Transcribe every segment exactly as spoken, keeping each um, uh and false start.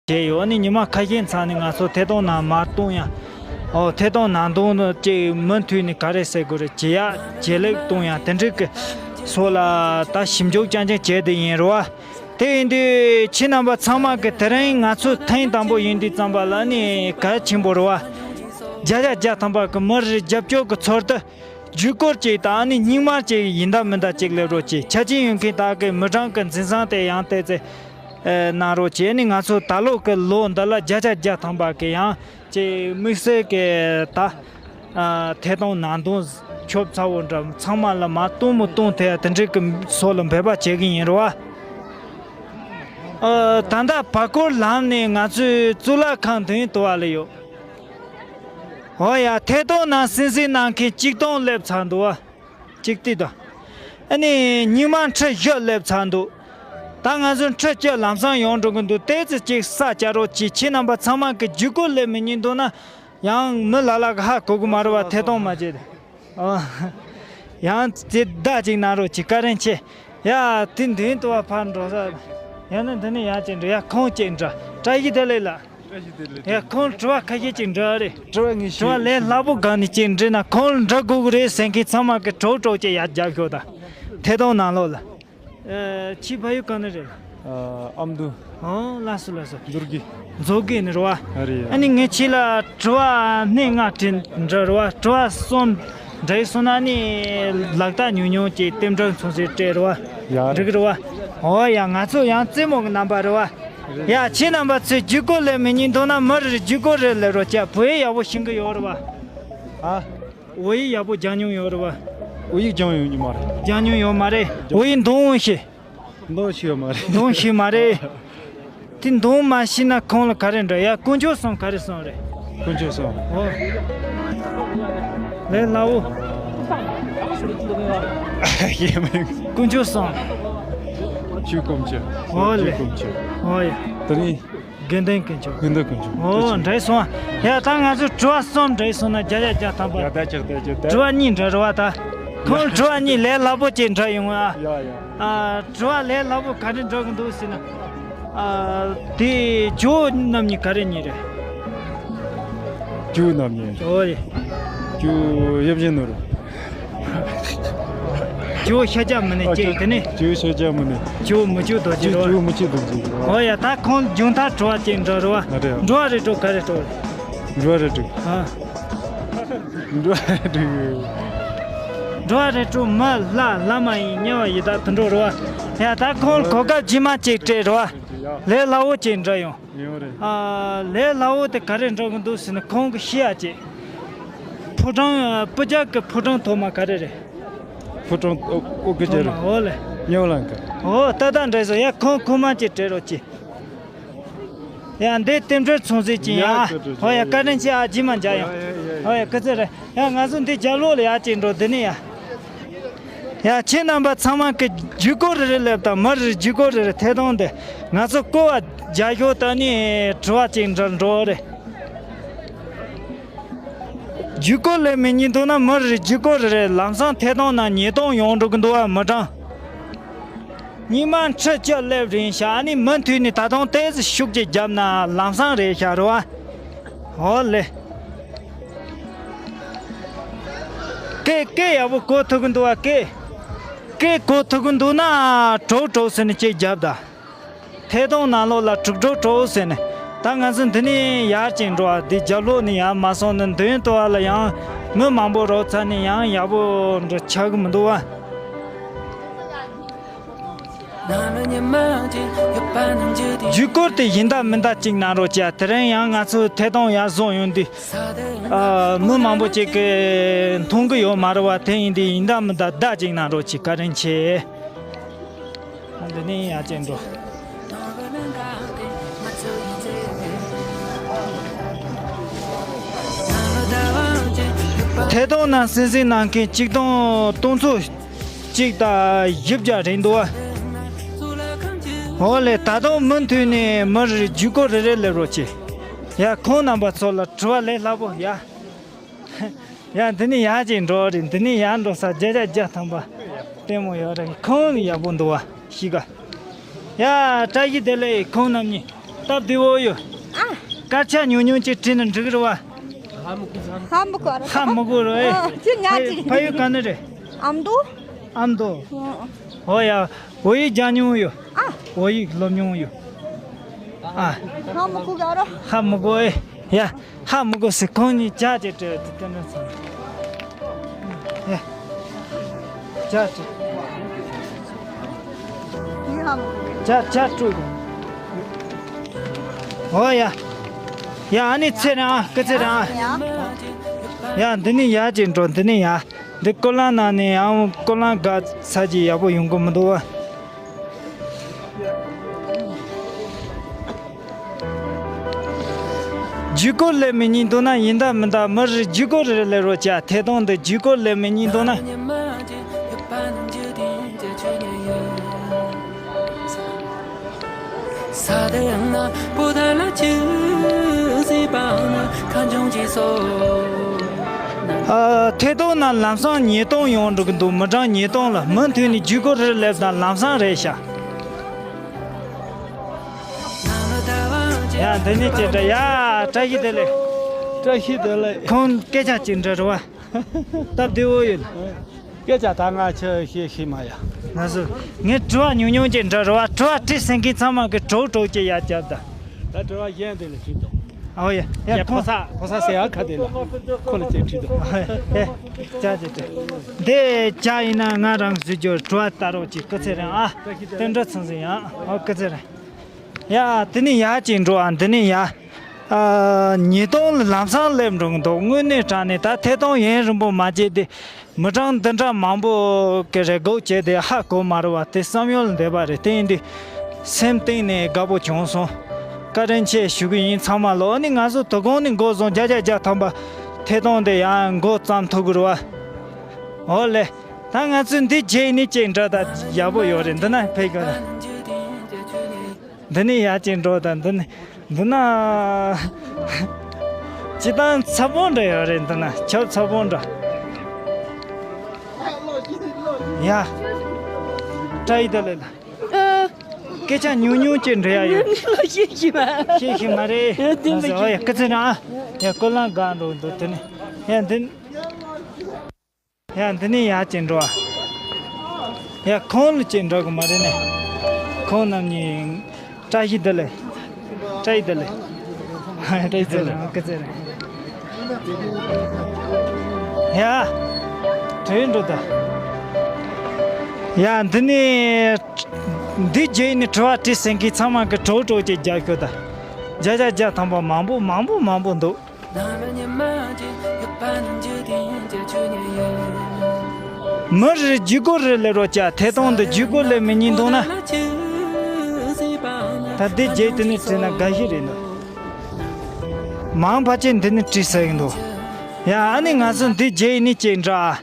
བྱས་ཡོད། ཨ་ནི་ཉི་མ་ཁ་ཤས་ཚང་ནས་ང་ཚོ་ཐད་གཏོང་ནང་མར་གཏོང་ཡ། ཨོ་ཐད་གཏོང་ནང་གཏོང་ཅིག་མུ་མཐུད་ནས་ག་རེ་ཟེར་དགོས་རེད། ཇེ་ཡག་ཇེ་ལེགས་གཏོང་ཡ་དེ་འདྲའི་གི་སོགས་ལ་ད་ཞིབ་འཇུག་རྐྱང་རྐྱང་བྱས་བསྡད་ཡིན་རེད་བ། དེ་ཡིན་དུས་ཁྱེད་རྣམ་པ་ཚང་མ་གི་དེ་རིང་ང་ཚོ་ཐེངས་དང་པོ་ཡིན་དུས་ཙམ་པ་ལ་ནི་གལ་ཆེན་པོ་རེད་བ། བརྒྱ་ཆ་བརྒྱ་ཐམ་པ་གི་མི་རེ་རྒྱབ་སྐྱོར་གི་ཚུལ་དུ་བརྒྱུད་སྐུར་ཅིག་དང་ནི་རྙིང་མ་ཅིག་ཡིན་ད་མིན་ད་ཅིག་སླེབས་རོགས་གྱིས། ཆ་རྐྱེན་ཡོད་མཁན་དག་གི་མི་གྲངས་གི་འཛིན་བཟང་དེ་ཡང་བལྟས་ཚེ་གནང་རོགས་གྱིས། ནི་ང་ཚོ་ད་ལོ་གི་ལོ་འདི་ལ་བརྒྱ་ཆ་བརྒྱ་ཐམ་པ་གི་ཡང་ཅིག་དམིགས་བསལ་གི་ད་ཐད་གཏོང་ནང་དོན་ཁྱོབ་ཚ་བོ་འདྲ་ཚང་མ་ལ་མ་གཏོང་མི་གཏོང་ཐད་དེ་འདྲའི་གི་སོགས་ལ་འབད་པ་བྱེད་གི་ཡིན་རེད་བ། ཨ། ད་ལྟ་བར་སྐོར་ལམ་ནས་ང་ཚོའི་གཙུག་ལག་ཁང་མདུན་དུ་བ་ལ་ཡོད། ཨོ་ཡ། ཐད་གཏོང་ནང་གསན་གཟིགས་གནང་མཁན་གཅིག་སྟོང་སླེབས་ཚར་འདུག་བ། གཅིག་ཏི་དང་། ཨ་ནི་རྙིང་མ་ཁྲི་བཞི་སླེབས་ཚར་འདུག་ད་ང་ཚོ་ཁྲི་བཅུ་ལམ་སང་ཡོང་འགྲོ་གི་འདུག་ཏོག་ཙམ་ཅིག་ས་བཅར་རོགས་གྱིས། ཁྱེད་རྣམ་པ་ཚང་མ་གི་བརྒྱུད་སྐུར་སླེབས་མི་ཉན་འདུག་ན། ཡང་མི་ལ་ལ་གི་ཧ་གོ་གི་མ་རེད་བ། ཐད་གཏོང་མ་བྱེད་དེ། ཨོ། ཡང་ཅིག་བརྡ་ཅིག་གནང་རོགས་གྱིས། བཀའ་དྲིན་ཆེ། ཡ། དེ་མདུན་དུ་བ་ཕར་འགྲོ་ས། ཡང་ན་འདི་ནས་ཡར་ཅིག་འགྲོ། ཡ། ཁོང་ཅིག་འདྲི། བཀྲ་ཤིས་བདེ་ལེགས་ལགས། བཀྲ་ཤིས་བདེ་ལེགས། ཡ། ཁོང་དྲི་བ་ཁ་ཤས་ཅིག་འདྲི་རེད། དྲི་བ་ངས་དྲི་བ་ཤེས། ལས་སླ་པོ་སྒང་ནས་ཅིག་འདྲི་ན། ཁོང་ལ་འདྲི་དགོས་ཀྱི་རེད་ཟེར་མཁན་ཚང་མ་གི་གྲོགས་གྲོགས་ཅིག་ཡར་རྒྱབ་ཤོག་དང་། ཐད་གཏོང་ནང་ལོགས་ལ། ཨ། ཁྱེད་ཕ་ཡུལ་གང་ནས་རེད། ཨ། ཨ་མདོ། ཨོ། ལགས་སོ་ལགས་སོ། མཛོད་དགེ། མཛོད་དགེ་ནས་རེད་བ། ཨ་རེད། ཨ་ནི་ངས་ཁྱེད་ལ་དྲི་བ་སྣེ་ལྔ་དྲི་འདྲི་རེད་བ། དྲི་བ་གསུམ་འདྲི་སོང་ན་ནི་ལག་རྟགས་ཉུང་ཉུང་གི་རྟེན་འབྲེལ་མཚུངས་གསལ་སྤྲད་རེད་བ། ཡ། འགྲིག་གི་རེད་བ། ཨོ་ཡ། ང་ཚོ་ཡང་རྩེད་མོ་གི་རྣམ་པ་རེད་བ། ཡ། ཁྱེད་རྣམ་པ་ཚོས་བརྒྱུད་སྐུར་སླེབས་མི་ཉན་འདུག་ན་མི་རེ་རེ་བརྒྱུད་སྐུར་རེ་སླེབས་རོགས་གྱིས། བོད་ཡིག་ཡག་པོ་ཤེས་གི་ཡོད་རེད་བ། ཨ། བོད་ཡིག་ཡག་པོ་སྦྱང་མྱོང་ཡོད་རེད་བ། བོད་ཡིག་སྦྱང་ཡོད་མ་རེད། སྦྱང་མྱོང་ཡོད་མ་རེད། བོད་ཡིག་འདོན་འོང་ཤེས། འདོན་ཤེས་ཡོད་མ་རེད། འདོན་ཤེས་མ་རེད། དེ་འདོན་མ་ཤེས་ན་ཁོང་ལ་ག་རེ་འདྲི། ཡ། དཀོན་མཆོག་གསུམ་ག་རེ་གསུངས་རེད། དཀོན་མཆོག་གསུམ། ཨོ། ལས་སླ་བོ། ཡེ་མིན། དཀོན་མཆོག་གསུམ། ཆོས་དཀོན་མཆོག། ཨོ་ལེ། ཆོས་དཀོན་མཆོག། ཨོ་ཡ། དེ་ནས། དགེ་འདུན་དཀོན་མཆོག། དགེ་འདུན་དཀོན་མཆོག། ཨོ། འདྲ་སོང་། ཡ། ད་ང་ཚོ་དྲི་བ་གསུམ་འདྲ་སོང་ན་བརྒྱ་ཆ་བརྒྱ་ཐམ་པ། ཡ། ད་ཅིག་ད་ཅིག་ད། དྲི་བ་གཉིས་འདྲ་རེད་བ་ད། ཁོང་དྲི་བ་གཉིས་ལས་སླ་པོ་ཅིག་འདྲ་ཡོང་ཨ། ཡ་ཡ། ཨ། དྲི་བ་ལས་སླ་པོ་ག་རེ་འདྲ་གི་འདུག་ཟེར་ན། ཨ། དེ་ཇོ་བོ་རྣམ་གཉིས་ག་རེ་གཉིས་རེད། ཇོ་བོ་རྣམ་གཉིས། ཨོ་ཡ། ཇོ་བོ་ཡབ་ཆེན་ནོར། ཇོ་བོ་ཤཱཀྱ་མུ་ནེ་གཅིག་དེ་ནས། ཇོ་བོ་ཤཱཀྱ་མུ་ནེ། ཇོ་བོ་མི་བསྐྱོད་རྡོ་རྗེ་རེད་བ། ཇོ་བོ་མི་བསྐྱོད་རྡོ་རྗེ་རེད་བ། ཨོ་ཡ། ད་ཁོང་མཇུག་མཐར་དྲི་བ་ཅིག་འདྲ་རེད་བ། ཨ་རེད། འགྲོ་བ་རིགས་དྲུག་ག་རེ་སྤྲོ། འགྲོ་བ་རིགས་དྲུག། ཨ། འགྲོ་བ་རིགས་དྲུག། འགྲོ་བ་རིགས་དྲུག་མི་ལྷ་ལྷ་མ་ཡིན་དམྱལ་བ་ཡི་དྭགས་དུད་འགྲོ་རེད་བ། ཡ། ད་ཁོང་གོ་སྐབས་རྗེས་མ་ཅིག་སྤྲད་རེད་བ། ལས་སླ་བོ་ཅིག་འདྲ་ཡོང་། ཡོང་རེད། ཨ། ལས་སླ་བོ་དེ་ག་རེ་འདྲ་གི་འདུག་ཟེར་ན་ཁོང་གི་ཤེས་ཡ་ཅིག་ཕོ་བྲང་། སྤུ་རྒྱལ་གི་ཕོ་བྲང་ཐོག་མ་ག་རེ་རེད། ཕོ་བྲང་ཨོ་ཨོ་སྐུ་རྒྱལ་རེད། ཨོ་ལེ། ཉེ་བ་ལང་ཀ། ཨོ། ད་ད་འདྲ་སོང་། ཡ། ཁོང་ཁོ་མ་ཅིག་སྤྲད་རོགས་གྱིས། ཡ། འདི་རྟེན་འབྲེལ་མཚུངས་གསལ་ཅིག་ཡ། ཡ། ཨོ་ཡ། བཀའ་དྲིན་ཆེ་ཨ། རྗེས་མ་མཇལ་ཡོང་། ཡ་ཡ་ཡ། ཨོ་ཡ། སྐུ་ཚེ་རིང་། ཡ། ང་ཚོ་འདི་རྒྱབ་ལོགས་ལ་ཡར་ཅིག་འགྲོ། འདི་ནས་ཡ། ཡ། ཁྱེད་རྣམ་པ་ཚང་མ་གི་བརྒྱུད་སྐུར་རེ་རེ་སླེབས་དང་། མི་རེ་རེ་བརྒྱུད་སྐུར་རེ་རེ་ཐད་གཏོང་དེ་ང་ཚོ་བསྐུར་བ་རྒྱག་ཤོག་ད་ནི་དྲི་བ་ཅིག་འདྲ་འགྲོ་རེད། བརྒྱུད་སྐུར་སླེབས་མི་ཉན་འདུག་ན་མི་རེ་རེ་བརྒྱུད་སྐུར་རེ་རེ། ལམ་སང་ཐད་གཏོང་ནང་ཉིས་སྟོང་ཡོང་འགྲོ་གི་འདུག་བ། མི་གྲངས་རྙིང་མ་ཁྲི་བཅུ་སླེབས་རན་ཤག་ཨ་ནི་མུ་མཐུད་ནས་ད་དུང་ཏོག་ཙམ་ཤུགས་ཅིག་བརྒྱབ་ན་ལམ་སང་རེད་ཤག་རེད་བ། ཨོ་ལེ། སྐད་སྐད་ཡག་པོ་གོ་ཐུབ་ཀྱི་འདུག་བ། སྐད་སྐད་གོ་ཐུབ་ཀྱི་འདུག་ན་གྲོགས་གྲོགས་ཟེར་ནས་ཅིག་རྒྱབ་དང་། ཐད་གཏོང་ནང་ལོགས་ལ་དྲུག་དྲུག་དྲུག་ཟེར་ནས། ད་ང་ཚོ་འདི་ནས་ཡར་ཅིག་འགྲོ་བ། འདི་རྒྱབ་ལོགས་ནས་ཡར་མ་སོང་ན་མདུན་དུ་བ་ལ་ཡང་མི་མང་པོ་རོགས་ཚ་ནས་ཡང་ཡག་པོ་འདྲ་ཆགས་ཀྱི་མི་འདུག་བ། བརྒྱུད་སྐུར་དེ་ཡིན་ད་མིན་ད་ཅིག་གནང་རོགས་བྱས། དེ་རིང་ཡང་ང་ཚོ་ཐད་གཏོང་ཡར་བཟུང་ཡོང་དུས། ཨ། མི་མང་པོ་ཅིག་གིས་མཐོང་གི་ཡོད་མ་རེད་བ། དེ་ཡིན་དུས་ཡིན་ད་མིན་ད་བརྡ་ཅིག་གནང་རོགས་བྱས། བཀའ་དྲིན་ཆེ། འདི་ནས་ཡར་ཅིག་འགྲོ། ཐད་གཏོང་ནང་གསན་གཟིགས་གནང་མཁན་གཅིག་སྟོང་སྟོང་ཚོ་གཅིག་དང་བཞི་བརྒྱ་རེད་འདུག་བ། འོ་ལེ། ད་དུང་མུ་མཐུད་ནས་མི་རེ་རེ་བརྒྱུད་སྐུར་རེ་རེ་སླེབས་རོགས་བྱེད། ཡ། ཁོང་རྣམ་པ་ཚོ་ལ་དྲི་བ་ལས་སླ་པོ་ཡ། ཡ། འདི་ནས་ཡར་ཅིག་འགྲོ་རེད། འདི་ནས་ཡར་འགྲོ་ས་བརྒྱ་ཆ་བརྒྱ་ཐམ་པ་ལྟད་མོ་ཡོད་རེད། ཁོང་ཡག་པོ་འདུག་བ། གཤིས་ཀ། ཡ། བཀྲ་ཤིས་བདེ་ལེགས། ཁོང་རྣམ་གཉིས། སྟབས་བདེ་བོ་ཡོད། ཨ། སྐར་ཆ་ཉུང་ཉུང་ཅིག་བྲིས་ན་འགྲིག་རེད་བ། ཧ་མི་གོ་ར། ཧ་མི་གོ་ར། ཨ། ཁྱོད་ཉག་ཅིག་ཕ་ཡུལ་ག་ནས་རེད། ཨ་མདོ། ཨ་མདོ། ཨ། འོ་ཡ། བོད་ཡིག་སྦྱང་མྱོང་ཡོད། ཨ། བོད་ཡིག་སློབ་མྱོང་ཡོད། ཨ། ཧ་མི་གོ་ག་ར། ཧ་མི་གོ་ཨེ། ཡ། ཧ་མི་གོ་ཟེར། ཁོང་གཉིས་ཇ་ཅིག་སྤྲད་དེ་དེ་ནས་ཚང་། ཡ། ཇ་ཅིག་ཇ་ཇ་སྤྲོད་དགོས། འོ་ཡ། ཡ། ཨ་ནི་ཚེ་རིང་ཨ། སྐུ་ཚེ་རིང་ཨ། ཡ། འདི་ནས་ཡར་ཅིག་འགྲོ། འདི་ནས་ཡར། འདི་ཀོ་ལང་ནང་ནས་ཡང་ཀོ་ལང་དགའ་ས་ཅིག་ཡག་པོ་ཡོང་གི་མི་འདུག་བ། ཇུས་འགོད་ལས་མི་ཉན་འདུག་ན་ཡིན་ད་མིན་ད། མི་རེ་ཇུས་འགོད་རེ་ལས་རོགས་བྱ། ཐད་གཏོང་འདི་ཇུས་འགོད་ལས་མི་ཉན་འདུག་ན། ཨ། ཐད་གཏོང་ན་ལམ་སང་ཉིས་སྟོང་ཡོང་འགྲོ་གི་འདུག་མི་གྲངས་ཉིས་སྟོང་ལ་མུ་མཐུད་ནས་ཇུས་འགོད་རེ་སླེབས་དང་ལམ་སང་རེད་ཤག་ཡ། འདི་ནས་ཅི་འདྲ་ཡ། བཀྲ་ཤིས་བདེ་ལེགས། བཀྲ་ཤིས་བདེ་ལེགས། ཁོང་སྐད་ཆ་ཅི་འདྲ་རེད་བ། སྟབས་བདེ་བོ་ཡོད། སྐད་ཆ་ད་ང་ཆ་ཤེས་ཤེས་མ་ཡ། ང་ཚོ་ངས་དྲི་བ་ཉུང་ཉུང་ཅིག་འདྲ་རེད་བ། དྲི་བ་དྲིས་ཟིན་མཁན་ཚང་མ་གི་གྲོགས་གྲོགས་ཀྱི་ཡ་རྒྱབ་ད། ད་དྲི་བ་གཞན་དེ་ལ་དྲིས་དང་། ཨོ་ཡ། ཡ། ཡ། ཁོ་ཁོ་ས། ཁོ་ས་ཟེར་ཡ་ཁ་དེ་ལ་ཁོ་ལ་ཅིག་དྲིས་དང་། ཨེ། ཅག་ཅིག་དྲིས། འདི་ཅག་ཡིན་ན་ང་རང་ཟེར་རྒྱུ་དྲི་བ་ལྟ་རོགས་ཀྱི་སྐུ་ཚེ་རིང་ཨ། དེ་འདྲ་ཚང་ཟིན་ཡ། ཨོ་སྐུ་ཚེ་རིང་། ཡ། དེ་ནས་ཡར་ཅིག་འགྲོ་ཨ། འདི་ནས་ཡ། ཨ། ཉིས་སྟོང་ལ་ལམ་སང་སླེབས་འགྲོ་གི་འདུག་དངོས་གནས་དྲང་གནས་ད་ཐད་གཏོང་ཡུན་རིང་པོ་མ་བྱས་ཏེ། མི་གྲངས་འདི་འདྲ་མང་པོ་གི་རེ་སྒུག་བྱས་ཏེ་ཧ་གོ་མ་རེད་བ། དེ་བསམ་ཡུལ་འདས་པ་རེད། དེ་ཡིན་དུས་སེམས་གཏིང་ནས་དགའ་པོ་བྱུང་སོང་། བཀའ་དྲིན་ཆེ་ཞུ་གི་ཡིན་ཚང་མ་ལ། ཨ་ནི་ང་ཚོ་དོ་དགོང་ནས་འགོ་བཟུང་བརྒྱ་ཆ་བརྒྱ་ཐམ་པ་ཐད་གཏོང་དེ་ཡང་འགོ་བརྩམས་ཐུབ་ཀྱི་རེད་བ། ཨོ་ལེ། ད་ང་ཚོས་འདི་བརྗེད་ནས་ཅིག་འདྲ་ད་ཡག་པོ་ཡོད་རེད། འདི་ན་ཕེབས་དགོས་ན། འདི་ནས་ཡར་ཅིག་འགྲོ་དང་། འདི་ནས་འདི་ན་སྤྱིར་བཏང་ཚ་པོ་འདྲ་ཡོད་རེད། འདི་ན་ཆབ་ཚ་པོ་འདྲ། ཡ། བཀྲ་ཤིས་བདེ་ལེགས་ལ། ཨ། སྐད་ཆ་ཉུང་ཉུང་ཅིག་འདྲི་ཡ་ཡོད། ངས་ཤེས་ཤེས་མ་རེད། ཤེས་ཤེས་མ་རེད། ཨ། འདི་མ་ཨོ་ཡ། སྐུ་ཚེ་རིང་ཨ། ཡ། ཀོ་ལང་སྒང་འགྲོ་འདུག་དེ་ནས་ཡ་འདི། ཡ། འདི་ནས་ཡར་ཅིག་འགྲོ་ཨ། ཡ། ཁོང་ལ་ཅིག་འགྲོ་གི་མ་རེད་ནས། ཁོང་རྣམ་གཉིས། བཀྲ་ཤིས་བདེ་ལེགས། བཀྲ་ཤིས་བདེ་ལེགས། བཀྲ་ཤིས་བདེ་ལེགས། སྐུ་ཚེ་རིང་། ཡ། དྲན་འགྲོ་ད། ཡ། འདི་ནས་འདི་རྗེས་ནས་དྲི་བ་དྲིས་ཟིན་མཁན་ཚང་མ་གི་གྲོགས་གྲོགས་ཅིག་རྒྱབ་ཤོག་ད། བརྒྱ་ཆ་བརྒྱ་ཐམ་པ་མང་པོ་མང་པོ་མང་པོ་འདུག་མི་རེར་ཇུས་འགོད་རེ་ལས་རོགས་བྱ། ཐད་གཏོང་འདི་ཇུས་འགོད་ལས་མི་ཉན་འདུག་ན། ད་འདི་རྗེས་དེ་ནས་བྲིས་ན་དགའ་ཤི་རེད་འདུག་མང་ཕལ་ཆེར་འདི་ནས་བྲིས་ཟེར་གི་འདུག་ཡ། ཨ་ནི་ང་ཚོ་འདི་རྗེས་ནས་ཅིག་འདྲ།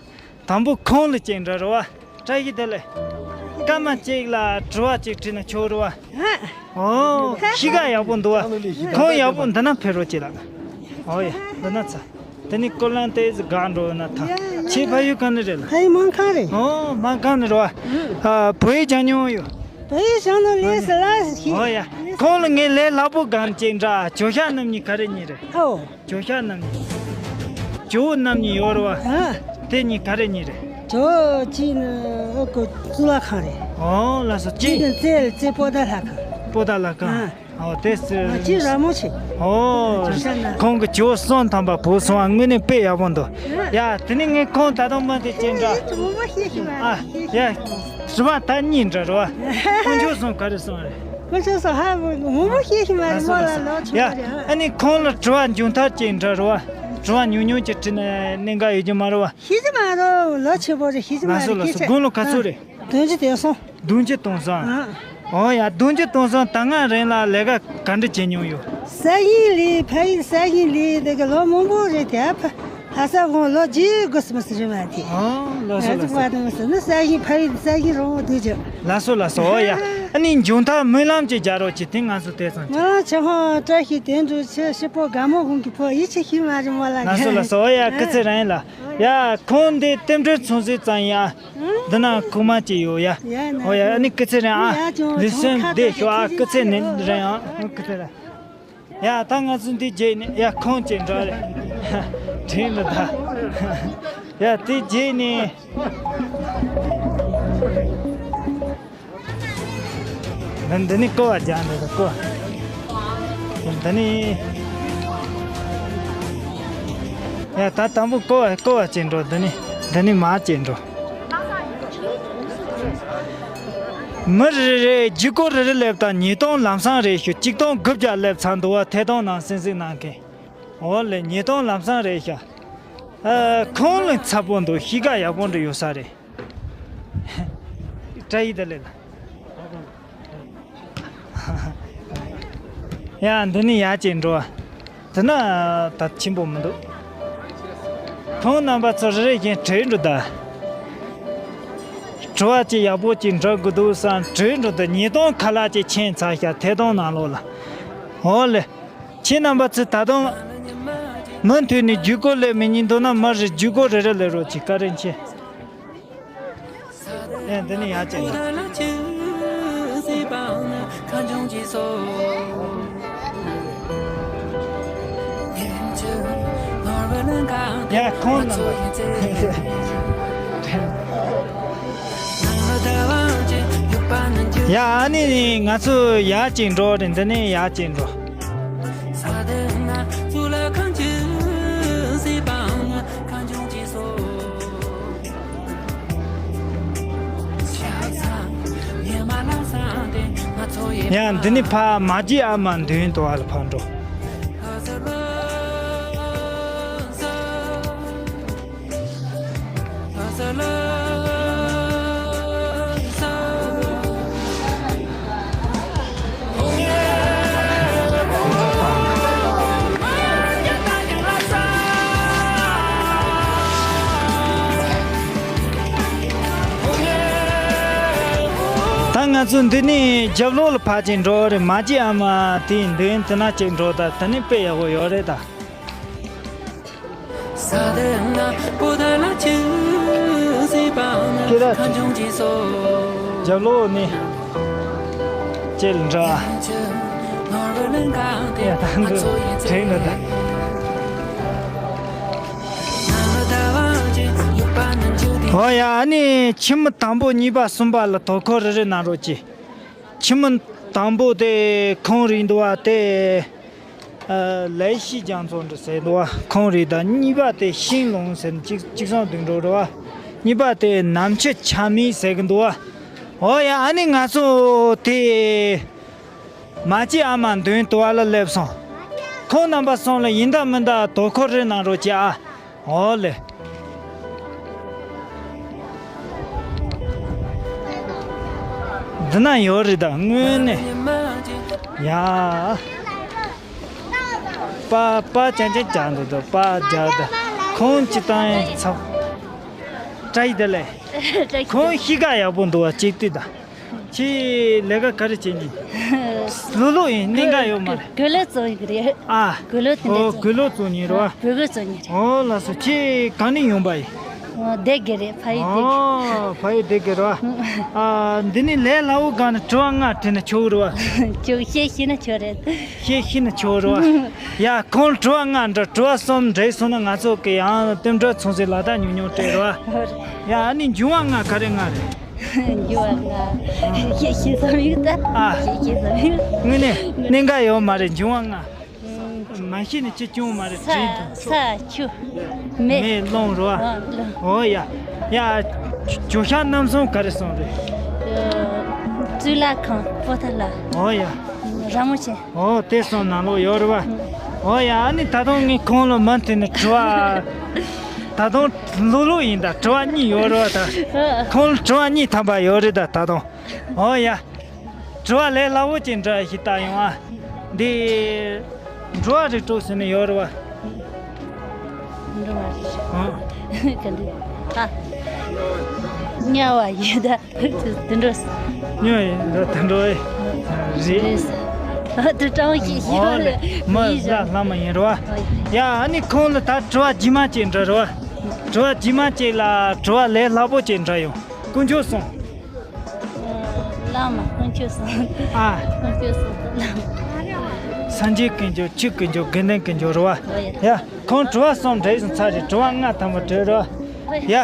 དང་པོ་ཁོང་ལ་ཅིག་འདྲ་རེད་བ། བཀྲ་ཤིས་བདེ་ལེགས། སྐར་མ་གཅིག་ལ་དྲི་བ་གཅིག་དྲིས་ན་ཆོག་རེད་བ། ཨོ། གཤིས་ཀ་ཡག་པོ་འདུག་བ། ཁོང་ཡག་པོ་འདི་ན་ཕེབས་རོགས་བྱེད་ལ། ཨོ་ཡ། འདི་ན་ཚ། དེ་ནི་ཀོ་ལང་ཏེ་ཟི་ག་འགྲོ་ན་ཐང་། ཁྱེད་ཕ་ཡུལ་གང་ནས་རེད་ལ། ཕ་ཡུལ་སྨར་ཁམས་རེད། ཨོ། སྨར་ཁམས་ནས་རེད་བ། ཨ། བོད་ཡིག་སྦྱང་མྱོང་ཡོད། བོད་ཡིག་སྦྱང་ནོ་ལས་སླ་ཞིག་ཨོ་ཡ། ཁོང་ལ་ངས་ལས་སླ་པོ་གང་ཅིག་འདྲ། ཇོ་ཤ་རྣམ་གཉིས་ག་རེ་གཉིས་རེད། ཨོ། ཇོ་ཤ་རྣམ་གཉིས། ཇོ་བོ་རྣམ་གཉིས་ཡོད་རེད་བ། ཨ། དེ་གཉིས་ག་རེ་གཉིས་རེད། ཇོ་བོ་གཅིག་ནི་ཨ་ཁུ་གཙུག་ལག་ཁང་རེད། ཨོ་ལགས་སོ། གཅིག་གཅིག་ནི་རྩེ་རྩེ་པོ་ཏཱ་ལ་ཁང་། པོ་ཏཱ་ལ་ཁང་། ཨ། ཨོ་དེ་སུ། ཨ། གཅིག་ར་མོ་ཆེ། ཨོ། ཇོ་ཤ་ན། ཁོང་གི་ཇོ་བོ་གསུམ་ཐམ་པ་བུ་གསུམ། དངོས་གནས་དཔེ་ཡག་པོ་འདུག་ཨ། ཡ། དེ་ནི་ངས་ཁོང་ད་དུང་མ་དེ་ཅན་འདྲ། ངས་མོ་མ་ཤེས་ཤི་མ། ཨ། ཡ། རི་བ་ད་གཉིས་འདྲ་རེད་བ། དཀོན་མཆོག་གསུམ་ག་རེ་གསུམ་རེད། དཀོན་མཆོག་གསུམ་ཧ་མོ་མོ་ཤེས་ཤི་མ་རེད། མོ་ལ་ལོ་ཆུང་ཡ། བ་རེད། ཨ་ནི་ཁོང་ལ་དྲི་བ་མཇུག་མཐར་ཅིག་འདྲ་རེད་བ། དྲི་བ་ཉུང་ཉུང་ཅིག་དྲིས་ན་གནད་འགག་ཡོད་ཀྱི་མ་རེད་བ། ཤེས་ཀྱི་མ་རེད། ལོ་ཆེ་པོ་རེད། ཤེས་ཀྱི་མ་ལགས་སོ་རེད། ལགས་སོ། ཁྱེད་དགུང་ལོ་ག་ཚོད་རེད། བདུན་ཅུ་དོན་གསུམ། བདུན་ཅུ་དོན་གསུམ། ཨ། ཨོ་ཡ། བདུན་ཅུ་དོན་གསུམ་ད་སྔ་རིང་ལ་ལས་ཀ་ག་འདྲ་བྱེད་མྱོང་ཡོད། གསར་བཞེངས་ལས། ཕ་ཡུལ་གསར་བཞེངས་ལས་དེ་ག་ལོ་མང་པོ་རེད་དེ། ཕ་ལྷ་ས་དགོན་ལོ་བརྒྱད་དགུ་སུམ་སུ་རེད་བ་དེ། ཨོ་ལགས་སོ་ང་ཚོ་ལགས་སོ། བར་དུ་མི་སུ་ནི་གསར་བཞེངས། ཕ་ཡུལ་གསར་བཞེངས་རོང་བོ་སྡོད་ཀྱི། ལགས་སོ་ལགས་སོ། ཨོ་ཡ། ཨ་ནི་མཇུག་མཐར་སྨོན་ལམ་ཅིག་རྒྱག་རོགས་གྱིས། དེ་ང་ཚོ་དེ་ཙམ་ང་ལ་ཆེ་ཧོ་བཀྲ་ཤིས་དོན་གྲུབ། ཆེ་ཤི་པོ་དགའ་མོ་ཧོང་གི་ཕོ་ཡིད་ཆེས་ཤིག་མ་རེད་མོ་ལ། ང་ཚོ་ལ་སོ་ཡ་སྐུ་ཚེ་རིང་ལ། ཡ་ཁོང་འདི་རྟེན་འབྲེལ་མཚུངས་གཟིགས་ཙམ་ཡ། འདི་ན་ཁུག་མ་ཅིག་ཡོད་ཡ། ཡ་ན་ཨོ་ཡ་ཨ་ནི་སྐུ་ཚེ་རིང་ཨ། ཡ་ཅུང་ལུས་སེམས་བདེ་ཤོག་ཨ། སྐུ་ཚེ་ནི་རིང་ཨ། སྐུ་ཚེ་རིང་། ཡ་ད་ང་ཚོ་འདི་རྗེས་ནས་ཡ་ཁོང་ཅིག་འགྲོ་རེད། དྲིན་འདི་ད། ཡ་དེ་རྗེས་ནས། འདི་འདི་ནི་ཀོ་བ་རྒྱག་འདི་ཀོ། འདི་ནི། ཡ་ད་དང་པོ་ཀོ་བ་ཀོ་བ་ཅིག་འགྲོ། འདི་ནི་འདི་ནི་མ་ཅིག་འགྲོ། མི་རེ་རེ་རྒྱུག་སྐོར་རེ་རེ་སླེབས་དང་ཉིས་སྟོང་ལམ་སང་རེ་ཞུ། གཅིག་སྟོང་དགུ་བརྒྱ་སླེབས་ཚར་འདུག་བ། ཐད་གཏོང་ནང་གསན་གཟིགས་གནང་མཁན། འོ་ལེ་ཉིས་སྟོང་ལམ་སང་རེད་ཤག་ཨ་ཁོང་ལ་ཚ་པོ་འདུག་ཤི་ཀ་ཡག་པོ་འདྲ་ཡོད་ས་རེད། བཀྲ་ཡི་ད་ལེ་ལ། ཡ་འདི་ནི་ཡ་ཅིག་འགྲོ་བ། དེ་ན་ད་ཆེན་པོ་མི་འདུག་ཁོང་རྣམ་པ་ཚོ་རེ་རེ་བཞིན་བྲོས་འགྲོ་ད། བྲོ་བ་ཅིག་ཡག་པོ་ཅིག་འགྲོ་དགོས་འདུག་བསམ་བྲོས་འགྲོ་ད། ཉིས་སྟོང་ཁ་ལག་ཅིག་ཕྱིན་ཚར་ཤག་ཐད་གཏོང་ནང་ལོགས་ལ། འོ་ལེ། ཁྱེད་རྣམ་པ་ཚོས་ད་དུང་མུ་མཐུད་ནས་རྒྱུག་སྐོར་སླེབས་མི་ཉན་འདུག་ན་མར་རྒྱུག་སྐོར་རེ་རེ་སླེབས་རོགས་གྱིས། བཀའ་དྲིན་ཆེ། ཨེ་འདི་ནི་ཡ་ཅན་འདུག་ཡ་ཁོང་རྣམ་པ། ཡ་ཨ་ནི་ང་ཚོ་ཡ་ཅིག་འགྲོ་རེད། འདི་ནི་ཡ་ཅིག་འགྲོ། ཡ་འདི་ནི་ཕ་མ་ཇི་ཨ་མ་མདུན་དུ་བ་ལ་ཕར་འགྲོ། ད་ང་ཚོ་འདི་ནས་རྒྱབ་ལོགས་ལ་ཕར་ཅིག་འགྲོ་རེད། མ་ཇི་ཨ་མ་དེའི་མདུན་དེ་ན་ཅིག་འགྲོ། ད་དེ་ནས་དཔེ་ཡག་པོ་ཡོད་རེད་ད། ཁྱེད་རང་རྒྱབ་ལོགས་ནས་ཅིག་འགྲོ། ཡ་ད་འདི་དྲན་འདུག་ད། ཨོ་ཡ་ཨ་ནི་ཁྱིམ་མི་དང་པོ་གཉིས་པ་གསུམ་པ་ལ་དོ་ཁུར་རེ་རེ་གནང་རོགས་གྱིས། ཁྱིམ་མི་དང་པོ་དེ་ཁོང་རེད་འདུག་བ། དེ་ཨ་ལའི་ཤི་རྒྱ་མཚོ་འདྲ་ཟེར་འདུག་བ། ཁོང་རེད། ད་གཉིས་པ་དེ་ཤིང་ལུང་ཟེར་གཅིག་གཅིག་སང་སྡིངས་འགྲོ་རེད་བ། གཉིས་པ་དེ་ནམ་ཆུ་ཆ་མི་ཟེར་གི་འདུག་བ། ཨོ་ཡ་ཨ་ནི་ང་ཚོ་དེ་མ་ཅི་ཨ་མ་མདུན་དུ་བ་ལ་སླེབས་སོང་། ཁོང་རྣམ་པ་ཚོ་ལ་ཡིན་ད་མིན་ད་དོ་ཁུར་རེ་གནང་རོགས་གྱིས་ཨ། ཨོ་ལེ། འདི་ན་ཡོད་རེད་ད་དངོས་གནས། ཡ། པ་པ་ཅན་ཅན་ཅན་འདུག་ད། པ་རྒྱག་ད། ཁོང་ཅི་བཏང་ཡིན་ཚབ། བཀྲ་ཡི་ད་ལེ། ཁོང་གཤིས་ཀ་ཡག་པོ་འདུག་བ། གཅིག་ལྟོས་ད། ཁྱེད་ལས་ཀ་ག་རེ་བྱེད་ཉིན། ལོ་ལོ་ཡིན། གནད་འགག་ཡོད་མ་རེད། གོས་ལོག་བཙོང་གི་རེད། ཨ། གོས་ལོག་དེ་འདྲ་ཨོ་བཙོང་། གོས་ལོག་བཙོང་ཉིན་རེད་བ། ཨ། གོས་གོས་བཙོང་ཉིན་རེད། ཨོ་ལགས་སོ། ཁྱེད་གང་ནས་ཡོང་པ་ཡིན། ཨོ་སྡེ་དགེ་རེད། ཕ་ཡུལ་སྡེ་དགེ། ཨོ་ཕ་ཡུལ་སྡེ་དགེ་རེད་བ། ཨ། འདི་ནི་ལས་སླ་བོ་སྒང་ནས་དྲི་བ་ལྔ་དྲིས་ན་ཆོག་གི་རེད་བ། ཆོག་བཤད་ཤེས་ན་ཆོག་རེད། བཤད་ཤེས་ན་ཆོག་རེད་བ། ཡ་ཁོང་དྲི་བ་ལྔ་འདྲ་དྲི་བ་གསུམ་འདྲི་སོང་ན་ང་ཚོ་གི་ཡང་རྟེན་འབྲེལ་མཚུངས་གཟིགས་ལ་དྭགས་ཉུང་ཉུང་སྤྲད་རེད་བ། ཡ་ཨ་ནི་འབྱུང་བ་ལྔ་ག་རེ་ལྔ་རེད། འབྱུང་བ་ལྔ། བཤད་ཤེས་སམ་ཡོད་ད། ཨ། བཤད་ཤེས་སམ་ཡོད། དངོས་གནས་གནད་འགག་ཡོད་མ་རེད། འབྱུང་བ་ལྔ། ཨུམ། མ་ཤེས་ནི་ཅི་སྐྱོན་མ་རེད། ས། དྲིན་དང་ཆུ། ས་ཆུ། མེ། མེ་རླུང་རེད་བ། ཨ་རླུང་། ཨོ་ཡ། ཡ། ཇོ་ཤཱཀ་རྣམ་གསུམ་ག་རེ་གསུངས་རེད། ཨ། གཙུག་ལག་ཁང་པོ་ཏ་ལ། ཨོ་ཡ། ར་མོ་ཆེ། ཨོ་དེ་གསུམ་ནང་ལོགས་ཡོད་རེད་བ། ཨུམ། ཨོ་ཡ། ཨ་ནི་ད་དུང་ངས་ཁོང་ལ་མུ་མཐུད་ནས་དྲི་བ། ད་དུང་ལོ་ལོ་ཡིན་ད། དྲི་བ་གཉིས་ཡོད་རེད་བ་ད། ཨ། ཁོང་ལ་དྲི་བ་གཉིས་ཐམ་པ་ཡོད་རེད་ད་ད་དུང་། ཨོ་ཡ། དྲི་བ་ལས་སླ་བོ་ཅིག་འདྲ་ཞིག་བལྟ་ཡོང་ཨ། འདི། འགྲོ་བ་རིགས་དྲུག་ཟེར་ནས་ཡོད་རེད་བ། འགྲོ་བ་རིགས། ཨ། ག་འདི། ཨ། དམྱལ་བ་ཡི་དྭགས་དུད་འགྲོ། ཉོ་ཡིན་འགྲོ་དུ་འགྲོ་ཡི་རེད། རེད། ཨ་དུ་ཀྲང་ཞིག་ཨོ་ལེ། མི་ཡིན་ཟ་ལྷ་མ་ཡིན་རོ། ཡ་ཨ་ནི་ཁོང་ལ་ད་དྲི་བ་རྗེས་མ་ཅིག་འདྲི་རོ། དྲི་བ་རྗེས་མ་ཅིག་ལ་དྲི་བ་ལས་སླ་པོ་ཅིག་འདྲི་ཡོང་། དཀོན་མཆོག་གསུམ། བླ་མ་དཀོན་མཆོག་གསུམ། ཨ། དཀོན་མཆོག་གསུམ། བླ་མ། སངས་རྒྱས་དཀོན་མཆོག་ཆོས་དཀོན་མཆོག་དགེ་འདུན་དཀོན་མཆོག་རོ། ཡ། ཁོང་དྲི་བ་གསུམ་འདྲི་ཡིན་ཚར་རེད། དྲི་བ་ལྔ་ཐམ་པ་དྲི་རོ། ཡ།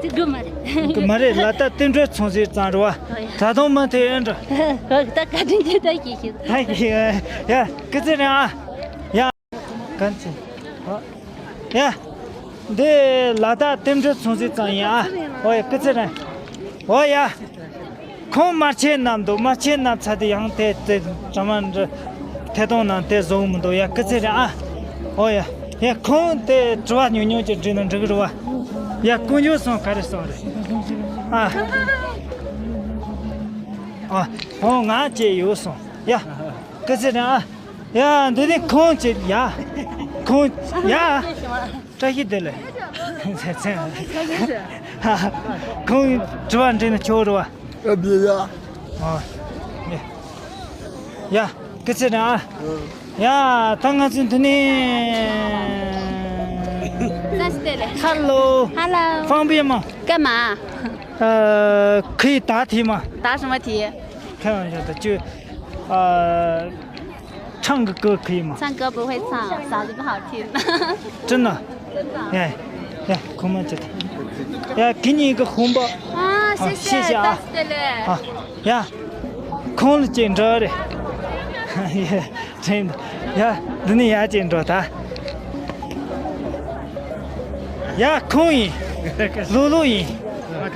དེ་དགོས་མ་རེད། མ་རེད་ལ་ད་རྟེན་འབྲེལ་མཚུངས་ཟིན་ཙང་རེད་བ། ད་དུང་མ་ཐེ་ཡོད་འགྲོ། ད་བཀའ་དྲིན་ཆེ། ད་ཤེས་ཤེས། ད་ཤེས་ཡ་སྐུ་ཚེ་རིང་ཨ། ཡ། གན་ཚེ། ཨ། ཡ། འདི་ལ་ད་རྟེན་འབྲེལ་མཚུངས་ཟིན་ཙང་ཡིན་ཨ། ཨོ་ཡ་སྐུ་ཚེ་རིང་། ཨོ་ཡ། ཁོང་དམར་ཆས་བསྣམས་འདུག་དམར་ཆས་བསྣམས་ཚར་དུས་ཡང་དེ་དེ་གྲ་མ་འདྲ་ཐད་གཏོང་ནང་དེ་བཟོ་གི་མི་འདུག་ཡ་སྐུ་ཚེ་རིང་ཨ། ཨོ་ཡ། ཡ་ཁོང་དེ་དྲི་བ་ཉུང་ཉུང་ཅིག་འདྲི་ན་འགྲིག་གི་རེད་བ། ཡ་དཀོན་མཆོག་གསུམ་ག་རེ་གསུམ་རེད། ཨ། ཨ། ཁོང་ང་བཅས་ཡོད་གསུམ། ཡ། སྐུ་ཚེ་རིང་ཨ། ཡ་འདི་ནི་ཁོང་བཅས་ཡ། ཁོང་ཡ། བཀྲ་ཤིས་བདེ་ལེགས། ཁོང་དྲི་བ་འདྲི་ན་ཆོག་རེད་བ། ཨ་བི་ཡ། ཨ། ཡ། ཡ། སྐུ་ཚེ་རིང་ཨ། ཡ། ད་ང་ཚོ་འདི་ནས། ཧ་ལོ། ཧ་ལོ། ཧྥང་པི་མ། ཀ་མ། ཨ། ཁི་ད་ཐི་མ། ད་什么题？ ཁ་ཡང་ཡ་ད་ཅུ། ཨ། 唱个歌可以吗？唱歌不会唱，嗓子不好听。真的？哎，哎，给我们这个。哎，给你一个红包。啊，谢谢，谢谢啊。啊，呀，ཁོང་ལ་ཅིག་འདྲི་རེད། དྲན་ཡ། འདི་ནས་ཡ་ཅིག་འདྲི་ད། ཡ་ཁོང་ཡིན། ལོ་ལོ་ཡིན།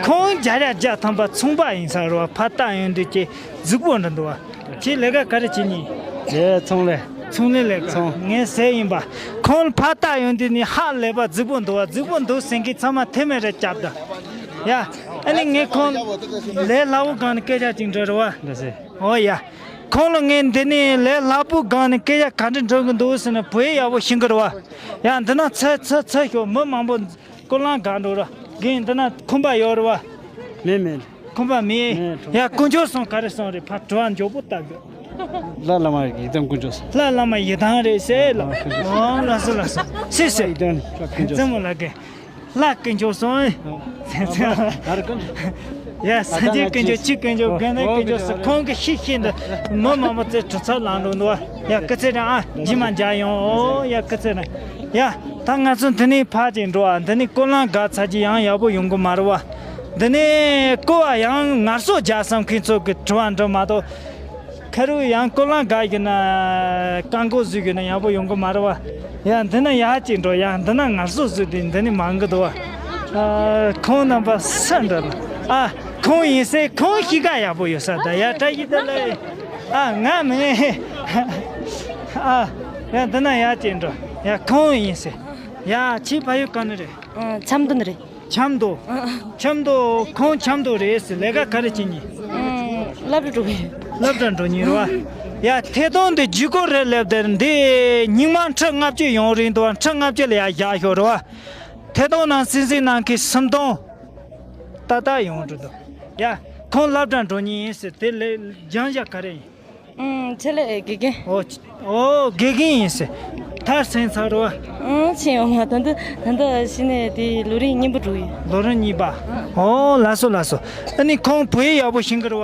ཁོང་བརྒྱ་ཆ་བརྒྱ་ཐམ་པ་ཚོང་པ་ཡིན་ས་རེད་བ། ཕ་རྟགས་ཡོང་དུས་ཀྱི་གཟུགས་པོ་འདྲ་འདུག་བ། ཁྱེད་ལས་ཀ་ག་རེ་བྱེད་ཉིན། ངས་ཚོང་ལས། ཚོང་ལས་ལས་ཀ། ཚོང་། ངའི་སྲས་ཡིན་པ། ཁོང་ཕ་རྟགས་ཡོང་དུས་ནི་ཧ་ལས་པ་གཟུགས་པོ་འདུག་བ། གཟུགས་པོ་འདུག་ཟེར་མཁན་ཚང་མ་ཐེ་མེ་རེ་བརྒྱབ་ད། ཡ། ཨ་ནི་ངས་ཁོང་ལས་སླ་པོ་སྒང་ནས་སྐད་ཆ་ཅིག་འདྲི་རེད་བ། འདྲ་ཟེར། ཨོ་ཡ། ཁོང་ལ་ངས་འདི་ནས་ལས་སླ་པོ་སྒང་ནས་སྐད་ཆ་ག་འདྲ་འདྲི་གི་འདུག་ཟེར་ན་བོད་ཡག་པོ་ཤེས་གི་རེད་བ། ཡ་འདི་ན་ཚ་ཚ་ཚ་ཤོག་མི་མང་པོ། སྐོར་ལམ་ག་འགྲོ་ར། རྒན་འདི་ན་ཁོམ་པ་ཡོད་རེད་བ། མེད་མེད། ཁོམ་པ་མེད། མེད་འགྲོ། ཡ་དཀོན་མཆོག་གསུམ་ག་རེ་གསུམ་རེད། ཕར་དྲི་བ་མགྱོགས་པོ་ལྟ་དགོས། ལྷ་བླ་མ་ཡི་དམ་དཀོན་མཆོག་གསུམ། ལྷ་བླ་མ་ཡི་དམ་རེད་ཟེར་ལ། ཨོ་ལགས་སོ་ལགས་སོ། སེ་སེ། ཡི་དམ་ལྷ་དཀོན་མཆོག་གསུམ། རྩེ་མོ་ལགས་ཀྱིས། ལྷ་དཀོན་མཆོག་གསུམ། ཨོ། སེ་སེ། ཨ་ད་ག་རེ་དཀོན་མཆོག་ཡ་སངས་རྒྱས་དཀོན་མཆོག་ཆོས་དཀོན་མཆོག་དགེ་འདུན་དཀོན་མཆོག་ཟེར། ཁོང་གི་ཤིག་ཤིག་འདི་མི་མང་པོ་ཚོས་གྲུབ་ཚབ་ལངས་འགྲོ་འདུག་བ། ཡ་སྐུ་ཚེ་རིང་ཨ། རྗེས་མ་མཇལ་ཡོང་། ཨོ་ཡ་སྐུ་ཚེ་རིང་། ཡ་ད་ང་ཚོ་འདི་ནས་ཕར་ཅིག་འགྲོ་ཨ། འདི་ནས་སྐོར་ལམ་བརྒལ་ཚར་གྱི་ཡང་ཡག་པོ་ཡོང་གི་མ་རེད་བ། འདི་ནས་ཀོ་བ་ཡང་ངལ་གསོ་རྒྱག་བསམ་མཁན་ཚོ་གི་དྲི་བ་འདྲི་མ་གཏོགས། ཁ་རུ་ཡང་སྐོར་ལམ་བརྒལ་གྱི་ན་རྐང་འཁོར་བཟོས་གྱི་ན་ཡག་པོ་ཡོང་གི་མ་རེད་བ། ཡ་འདི་ན་ཡག་ཅིག་འགྲོ། ཡ་འདི་ན་ངལ་གསོ་བཟོས་ཏེ་འདི་ནས་མང་གི་འདུག་བ། ཨ་ཁོང་རྣམ་པ་ས་འདྲ་ལ། ཨ་ཁོང་ཡིན་སེ། ཁོང་གཤིས་ཀ་ཡག་པོ་ཡོད་ས་ད། ཡ་བཀྲ་ཤིས་བདེ་ལེགས། ཨ་ང་མིན། ཨ་ཡ་འདི་ན་ཡག་ཅིག་འགྲོ། ཡ་ཁོང་ཡིན་སེ། ཡ་ཁྱེད་ཕ་ཡུལ་ག་ནས་རེད། ཨ་ཆབ་མདོ་ནས་རེད། ཆབ་མདོ། ཨ། ཆབ་མདོ། ཁོང་ཆབ་མདོ་རེད་ཟེར། ལས་ཀ་ག་རེ་བྱེད་ཉིན། ཨ་སློབ་གྲྭ་འགྲོ་གི། སློབ་གྲྭ་འགྲོ་ཉིན་རེད་བ། ཡ་ཐད་གཏོང་འདི་ཇུས་འགོད་རེད་ལབ་དེར་འདི་སྙིང་མ་ཁྲི་ལྔ་བཅུ་ཡོང་རིང་འདུག་བ། ཁྲི་ལྔ་བཅུ་ལ་ཡ་བཞག་ཤོག་རེད་བ། ཐད་གཏོང་ནང་སེམས་སེམས་ནང་གི་སུམ་སྟོང་ཏག་ཏག་ཡོང་འགྲོ་འདུག། ཡ་ཁོང་སློབ་གྲྭ་འགྲོ་ཉིན་ཟེར། དེ་ལས་སྦྱང་བྱ་ག་རེ་ཡིན། ཨུམ། ཆེད་ལས་དགེ་རྒན། ཨོ། ཨོ་དགེ་རྒན་ཡིན་ཟེར། མཐར་སོན་ཚར་རོ། ཨུམ། ཕྱིན་ཡོང་ང་། ད་ལྟ་ད་ལྟ་གཞི་ནས་དེ་ལོ་རིམ་གཉིས་པ་འགྲོ་ཡིན། ལོ་རིམ་གཉིས་པ། ཨོ་ལགས་སོ་ལགས་སོ། ཨ་ནི་ཁོང་བོད་ཡིག་ཡག་པོ་ཤེས་ཀྱི་རེད་བ།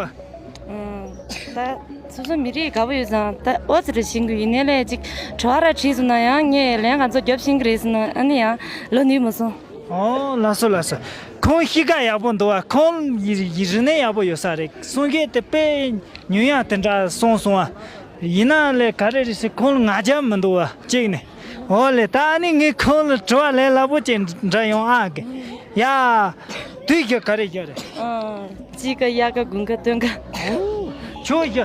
ཨུམ། ད་སོ་སོ་མི་རིགས་དགའ་པོ་ཡོད་ཙང་ད་ཨོ་ཙི་རེ་ཤེས་ཀྱི་ཡིན། ནས་ལས་ཅིག་དྲི་བ་ར་དྲིས་སོང་ན་ཡང་ངས་ལན་ག་ཚོད་རྒྱབ་ཤེས་ཀྱི་རེད་ཟེར་ན་ཨ་ནི་ཡང་ལོ་ནུས་མ་སོང་། ཨོ་ལགས་སོ་ལགས་སོ། ཁོང་གཤིས་ཀ་ཡག་པོ་འདུག་བ། ཁོང་ཡི་ཡི་རིག་གནས་ཡག་པོ་ཡོད་ས་རེད། གསུང་སྐད་དེ་དཔེ་ཉུང་ཡང་དེ་འདྲ་གསུངས་སོང་བ། ཡིན་ན་ལས་ག་རེ་རེད་ཟེར། ཁོང་ལ་ང་རྒྱལ་མི་འདུག་བ་གཅིག་ནས། འོ་ལེ་ད་ཨ་ནི་ངས་ཁོང་ལ་དྲི་བ་ལས་སླ་པོ་ཅིག་འདྲི་ཡོང་ཨ་གི། ཡ། དུས་ཀྱི་ག་རེ་རྒྱག་རེད། ཨ། དཔྱིད་ཀ་དབྱར་ཀ་དགུན་ཁ་སྟོན་ཁ། ཆུ་བཞི།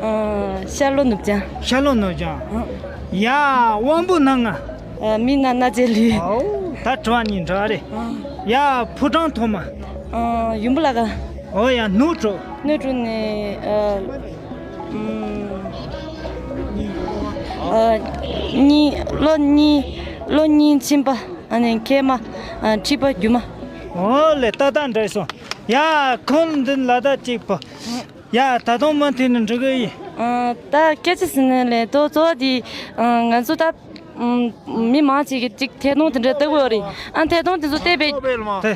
ཨ། ཤར་ལྷོ་ནུབ་བྱང་། ཤར་ལྷོ་ནུབ་བྱང་། ཨ། ཡ། དབང་པོ་སྣ་ལྔ། ཨ། མིག་རྣ་སྣ་ལྕེ་ལུས། ཨོ། ད་དྲི་བ་གཉིས་འདྲི་བ་རེད། ཨ། ཡ། ཕོ་བྲང་ཐོག་མ། ཨ། ཡུམ་བུ་བླ་ག། ཨོ་ཡ། སྣོད་དྲུག། སྣོད་དྲུག་ནས་ཨ། ཨུམ། ཨ། གཉིས། ལོ་གཉིས། ལོ་གཉིས་ཕྱིན་པ། ཨ་ནི་མཁལ་མ། ཨ། མཁྲིས་པ། རྒྱུ་མ། ཨོ་ལེ་ཏག་ཏག་འགྲིག་སོང་། ཡ། ཁོང་འདི་ལ་ད་གཅིག་པོ། ཡ། ད་དུང་མུ་མཐུད་ནས་འགྲོ་གི་ཡིན། ཨ། ད་སྐད་ཆ་ཟེར་ན་ལས་དོ་གཙོ་བོ་དེ། ཨ། ང་ཚོ་ད་ཨམ། མི་མང་ཆེ་གི་ཅིག་ཐད་གཏོང་དེ་འདྲ་ལྟ་གི་ཡོད་རེད། ཨ། ཐད་གཏོང་དེ་ཚོ་བལྟས་པས། དེ།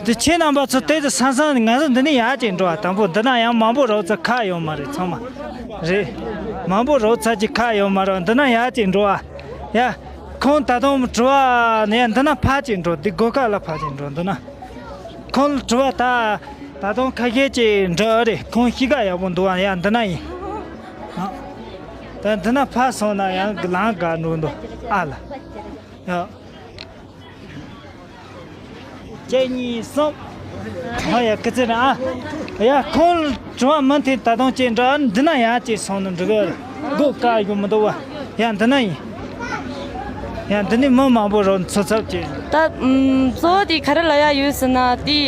དེ་ཁྱེད་རྣམ་པ་ཚོ་དེ་དུ་སང་སང་ང་ཚོ་འདི་ནས་ཡར་ཅིག་འགྲོ་བ། དང་པོ་འདི་ན་ཡང་མང་པོ་རོགས་ཚ་ཁ་ཡོད་མ་རེད། ཚང་མ་རེད། མང་པོ་རོགས་ཚ་ཅིག་ཁ་ཡོད་མ་རེད། འདི་ན་ཡར་ཅིག་འགྲོ་བ། ཡ། ཁོང་ད་དུང་དྲི་བ་ནས་ཡ་འདི་ན་ཕར་ཅིག་འགྲོ། འདི་སྒོ་ཁ་ལ་ཕར་ཅིག་འགྲོ། འདི་ན་ཁོང་ལ་དྲི་བ་ད་ད་དུང་ཁ་ཤས་ཅིག་འདྲི་ཨ་རེད། ཁོང་གཤིས་ཀ་ཡག་པོ་འདུག་ཨ། ཡ་འདི་ན་ཡིན། ཨ། ད་འདི་ན་ཕར་སོང་ན་ཡང་ལམ་འགག་འགྲོ་འདུག་ཨ་ལ། ཡ། གཅིག་གཉིས་གསུམ། ཨ་ཡ། སྐུ་ཚེ་རིང་ཨ། ཡ། ཁོང་དྲི་བ་མུ་མཐུད་ད་དུང་ཅིག་འདྲི། འདི་ན་ཡང་ཅིག་སོང་ན་འགྲིག་གི། སྒོ་བཀག་ཡོད་མི་འདུག་བ། ཡ་འདི་ན་ཡིན། ཡ་འདི་ནས་མི་མང་པོ་རོགས་ཚུད་ཚབ་ཅིག་ད་ཨམ། གཙོ་བོ་དེ་ག་རེ་ལབ་ཡ་ཡོད་ཟེར་ན་དེ།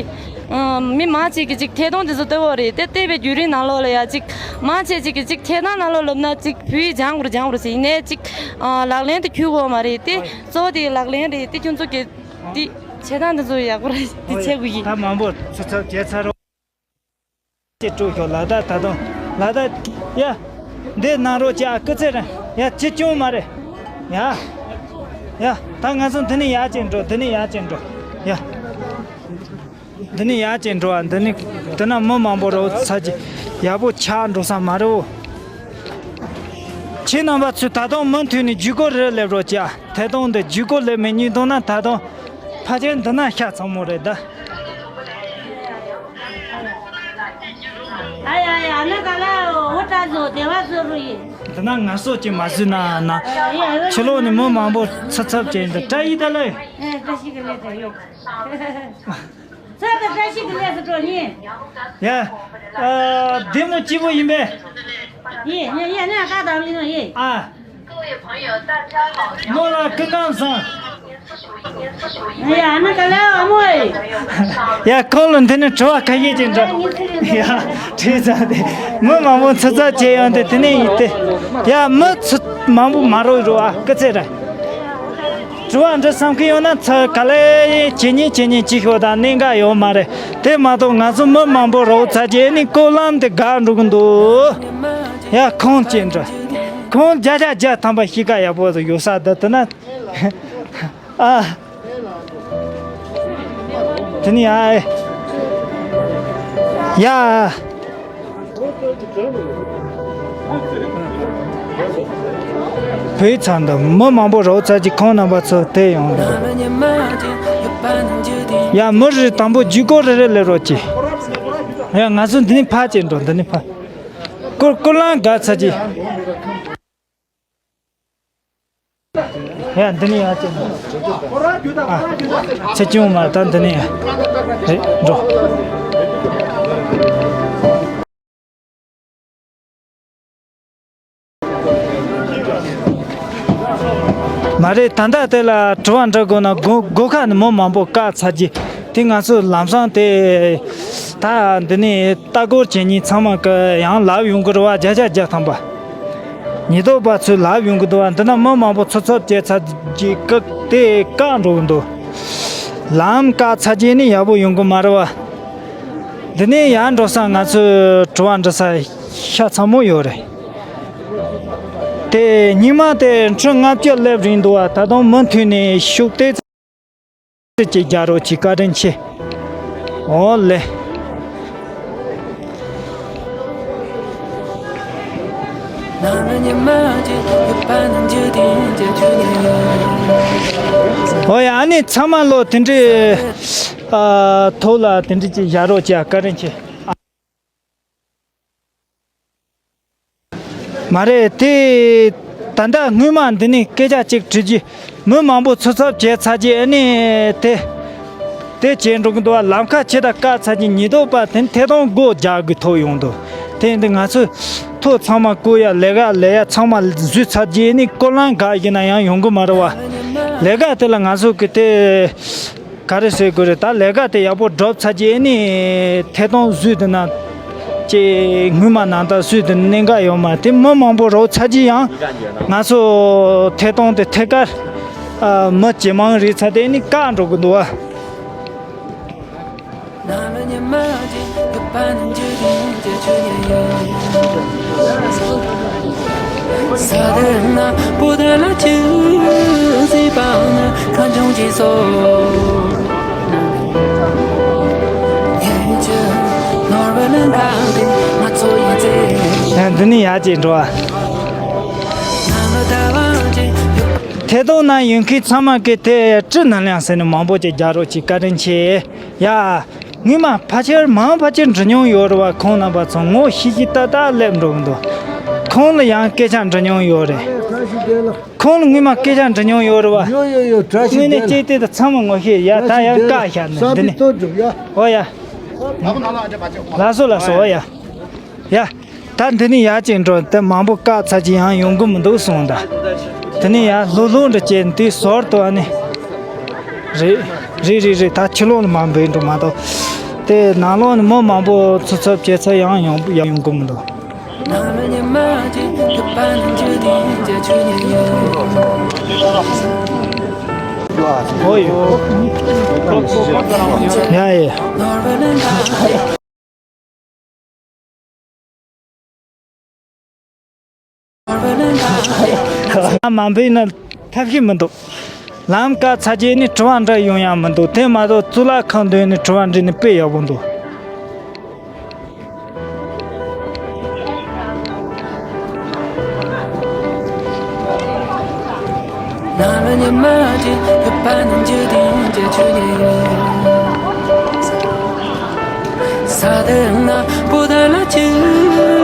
ཨམ། མི་མང་ཆེ་གི་ཅིག་ཐད་གཏོང་དེ་ཚོ་ལྟ་བུ་རེད་དེ། ལྟ་བའི་བརྒྱུད་རིམ་ནང་ལོགས་ལ་ཡ་ཅིག་མང་ཆེ་ཅིག་གི་ཅིག་ཐད་གཏོང་ནང་ལོགས་ལབ་ན་ཅིག་བོད་ཡིག་སྦྱང་དགོས་རེད། སྦྱང་དགོས་རེད་ཟེར། ཡིན་ནའི་ཅིག་ཨ། ལག་ལེན་དུ་འཁྱོལ་གི་ཡོད་མ་རེད་དེ། གཙོ་བོ་དེ་ལག་ལེན་རེད་དེ། ཁྱོད་ཚོ་གི་འདི་བྱེད་སྟངས་འདི་ཚོ་ཡག་པོ་རེད་དེ། བྱེད་དགོས་ཀྱི། ད་མང་པོ་ཚུད་ཚབ་བྱས་ཚར་རོ། ཅེས་སྤྲོད་ཤོག་ལ་ད། ད་དུང་ལ་ད། ཡ། འདི་གནང་རོགས་བྱ། སྐུ་ཚེ་རིང་། ཡ། ཅི་བྱུང་མ་རེད། ཡ། ཡ། ད་ང་ཚོ་འདི་ནས་ཡར་ཅིག་འགྲོ། འདི་ནས་ཡར་ཅིག་འགྲོ། ཡ། འདི་ནས་ཡར་ཅིག་འགྲོ་བ། འདི་ནས་འདི་ན་མི་མང་པོ་རོགས་ཚ་གི་ཡག་པོ་ཆགས་འགྲོ་ས་མ་རེད་འོ། ཁྱེད་རྣམ་པ་ཚོས་ད་དུང་མུ་མཐུད་ནས་བརྒྱུད་སྐུར་རེ་སླེབས་རོགས་བྱ། ཐད་གཏོང་འདི་བརྒྱུད་སྐུར་སླེབས་མེད་ཉིན་དུང་ན་ད་དུང་ཕལ་ཆེར་འདི་ན་ཤ་ཚ་མོ་རེད་ད། ཨ་ཡ་ཡ། ཨ་ན་ག་ལ་འོ་ཏྲ་ཟོ་དེ་བ་ཟོ་རུ་ཡིན། འདི་ན་ང་སོ་ཅི་མ་ཟོས་ན་ན། ཕྱི་ལོགས་ནས་མི་མང་པོ་ཚ་ཚབ་བྱས་འདི་ཏྲ་ཡི་ད་ལེ། ཨེ། བཀྲ་ཤིས་བདེ་ལེགས་ཟེར་ཡོད། ཚ་ད་བཀྲ་ཤིས་བདེ་ལེགས་ཟེར་འགྲོ་ཡིན། ཡ། ཨ། བདེ་མོ་སྐྱིད་པོ་ཡིན་པས། ཡིན་ཡིན་ཡིན། ནས་ད་དམ་ཡིན་ནོ་ཡིན། ཨ། མོ་ལ་སྐུ་ཁམས་བཟང་། ཡ། ཨ་ན་ག་ལ་ཨ་མོ་ཨེ། ཡ། ཁོང་ལ་འདི་ནས་དྲི་བ་ཁ་ཤས་ཅིག་འདྲི། ཡ། དྲིས་ཙང་དེ་མི་མང་པོ་ཚ་ཚ་བྱས་ཡོང་དེ། དེ་ནས་ཡིན་ཏེ། ཡ། མི་ཚ་མང་པོ་མ་རོགས་རོགས་ཨ། སྐུ་ཚེ་རིང་། དྲི་བ་འདྲི་བསམ་གི་ཡོད་ན་ཚ་ག་ལེ་ཇེ་ཉེ་ཇེ་ཉེ་ཅིག་ཤོག་ད་གནད་འགག་ཡོད་མ་རེད། དེ་མ་གཏོགས་ང་ཚོ་མི་མང་པོ་རོགས་ཚ་རྗེས་ནི་ཀོ་ལམ་དེ་འགག་འགྲོ་གི་འདུག་ཡ། ཁོང་ཅི་འདྲ། ཁོང་བརྒྱ་ཆ་བརྒྱ་ཐམ་པ་གཤིས་ཀ་ཡག་པོ་ཡོད་ས་འདི་དེ་ན། ཨ། དེ་ནི་ཨ། ཡ། བོད་ཚང་དུ་མི་མང་པོ་རོགས་ཚ་གི་ཁོང་རྣམ་པ་ཚོ་དེ་ཡོང་། ཡ། མི་རེ་དང་པོ་བརྒྱུད་སྐུར་རེ་རེ་སླེབས་རོགས་གྱིས། ཡ། ང་ཚོ་འདི་ནས་ཕར་ཅིག་འགྲོ། འདི་ནས་ཕར། ཀོ་ཀོ་ལང་དགའ་ཚ་གྱིས། ཡ། འདི་ནས་ཡར་ཅིག་འགྲོ། ཨ། ཆེ་ཆུང་མ་ད་འདི་ནས་ཡར། རེད། འགྲོ། མ་རེད། ད་ལྟ་དེ་ལ་དྲི་བ་འདྲི་དགོས་ན་སྒོ་སྒོ་ཁ་ནས་མི་མང་པོ་བཀག་ཚར་གྱི། དེ་ང་ཚོ་ལམ་སང་དེ་ད་འདི་ནས་ལྟ་སྐོར་བྱེད་མཁན་ཚང་མ་གི་ཡང་ལབ་ཡོང་གི་རེད་བ། བརྒྱ་ཆ་བརྒྱ་ཐམ་པ། ཉེན་རྟོག་པ་ཚོས་ལབ་ཡོང་གི་འདུག་བ། འདི་ན་མི་མང་པོ་ཚོ་ཚོབ་བྱས་ཚར་གྱི་བཀག་དེ་བཀག་འགྲོ་གི་འདུག་ལམ་བཀག་ཚར་རྗེས་ནི་ཡག་པོ་ཡོང་གི་མ་རེད་བ། འདི་ནས་ཡར་འགྲོ་ས་ང་ཚོས་དྲི་བ་འདྲི་ས་ཤ་ཚ་མོ་ཡོད་རེད། དེ་ཉི་མ་དེ་ཁྲི་ལྔ་བཅུ་སླེབས་རིང་འདུག་བ། ད་དུང་མུ་མཐུད་ནས་ཤུགས་ཏོག་ཙམ་ཅིག་རྒྱག་རོགས་གྱིས། བཀའ་དྲིན་ཆེ། འོ་ལེ། འོ་ཡ། ཨ་ནི་ཚང་མ་ལོ་དེ་འདྲའི་ཨ་ཐོག་ལ་དེ་འདྲའི་ཅིག་བཞག་རོགས་གྱིས། བཀའ་དྲིན་ཆེ། མ་རེད་དེ། ད་ལྟ་སྔོན་མ་འདི་ནས་སྐད་ཆ་གཅིག་དྲིས་རྗེས་མི་མང་པོ་ཚོ་ཚོབ་བྱས་ཚར་རྗེས། ཨ་ནི་དེ་དེ་བྱས་འགྲོ་གི་འདུག་བ། ལམ་ཁ་ཕྱི་དང་བཀག་ཚར་རྗེས་ཉེན་རྟོག་པ་དེ་ཐད་གཏོང་སྒོ་རྒྱག་དགོས་ཐུག་ཡོང་འདུག་དེ་འདི་ང་ཚོས་ཐོ་ཚང་མ་བཀོད་ཡ། ལས་ཀ་ལས་ཡ་ཚང་མ་བཟོས་ཚར་རྗེས་ནི་ཀོ་ལང་ག་ཡིན་ན་ཡང་ཡོང་གི་མ་རེད་བ། ལས་ཀ་དེ་ལ་ང་ཚོ་གི་དེ། ག་རེ་ཟེར་དགོས་རེད། ད་ལས་ཀ་དེ་ཡག་པོ་སྒྲུབ་ཚར་རྗེས་ནི་ཐད་གཏོང་བཟོས་དེ་ན་ཅེས་སྔོན་མ་ནང་ལྟར་བཟོས་དེ་གནད་འགག་ཡོད་མ་རེད། དེ་མི་མང་པོ་རོགས་ཚར་རྗེས་ཡང་ང་ཚོ་ཐད་གཏོང་དེ་ཐད་ཀར་ཨ་མི་ཇེ་མང་རེད་ཚར་དེ་ནི་བཀག་འགྲོ་གི་འདུག་བ། ཡང་འདི་ནས་ཡར་ཅིག་འགྲོ་བ། ཐད་གཏོང་ནང་ཡོད་མཁན་ཚང་མ་གིས་དེ་ཀྲི་ནན་ལིང་ཟེར་ནས་མང་པོ་ཅིག་རྒྱག་རོགས་གྱིས། བཀའ་དྲིན་ཆེ། ཡ། སྔོན་མ་ཕལ་ཆེར་མང་ཕལ་ཆེར་འདྲི་མྱོང་ཡོད་རེད་བ། ཁོང་རྣམ་པ་ཚོ་ངོ་ཤེས་ཀྱི་ཏག་ཏག་སླེབས་འགྲོ་གི་འདུག་ཁོང་ལ་ཡང་སྐད་ཆ་འདྲི་མྱོང་ཡོད་རེད། ཁོང་ལ་སྔོན་མ་སྐད་ཆ་འདྲི་མྱོང་ཡོད་རེད་བ། ཡོད་ཡོད་ཡོད། བཀྲ་ཤིས་དངོས་གནས་བདེ་ལེགས། ཅིག་དེ་དང་ཚང་མ་ངོ་ཤེས། ཡ། ད་ཡང་བཀག་བཞག་ནས་འདི་ནས། ཨོ་ཡ། ལགས་སོ་ལགས་སོ། ཨོ་ཡ། ཡ། ད་འདི་ནས་ཡར་ཅིག་འགྲོ། དེ་མང་པོ་བཀག་ཚར་གྱི་ཡང་ཡོང་གི་མི་འདུག་གསུངས། ད་དེ་ནས་ཡར་ལྷུག་ལྷུག་འདྲ་བྱས། དེ་ཟུར་དུ་ཨ་ནི། རེད་རེད་རེད་རེད། ད་ཕྱི་ལོགས་ལ་མར་འབུད་འགྲོ་མ་གཏོགས། དེ་ནང་ལོགས་ནས་མི་མང་པོ་ཚུད་ཚུད་བྱས་ཚར་ཡང་ཡོང་ཡང་ཡོང་གི་མི་འདུག་ཨོ་ཡོ། ཡ་ཡ། མ་འབུད་ན་ཐབས་ཤེས་མི་འདུག་ལམ་བཀག་ཚར་རྗེས་ནས་དྲི་བ་འདྲི་ཡོང་ཡག་མི་འདུག་དེ་མ་གཏོགས་གཙུག་ལག་ཁང་མདུན་ནས་དྲི་བ་འདྲི་ནས་དཔེ་ཡག་པོ་འདུག་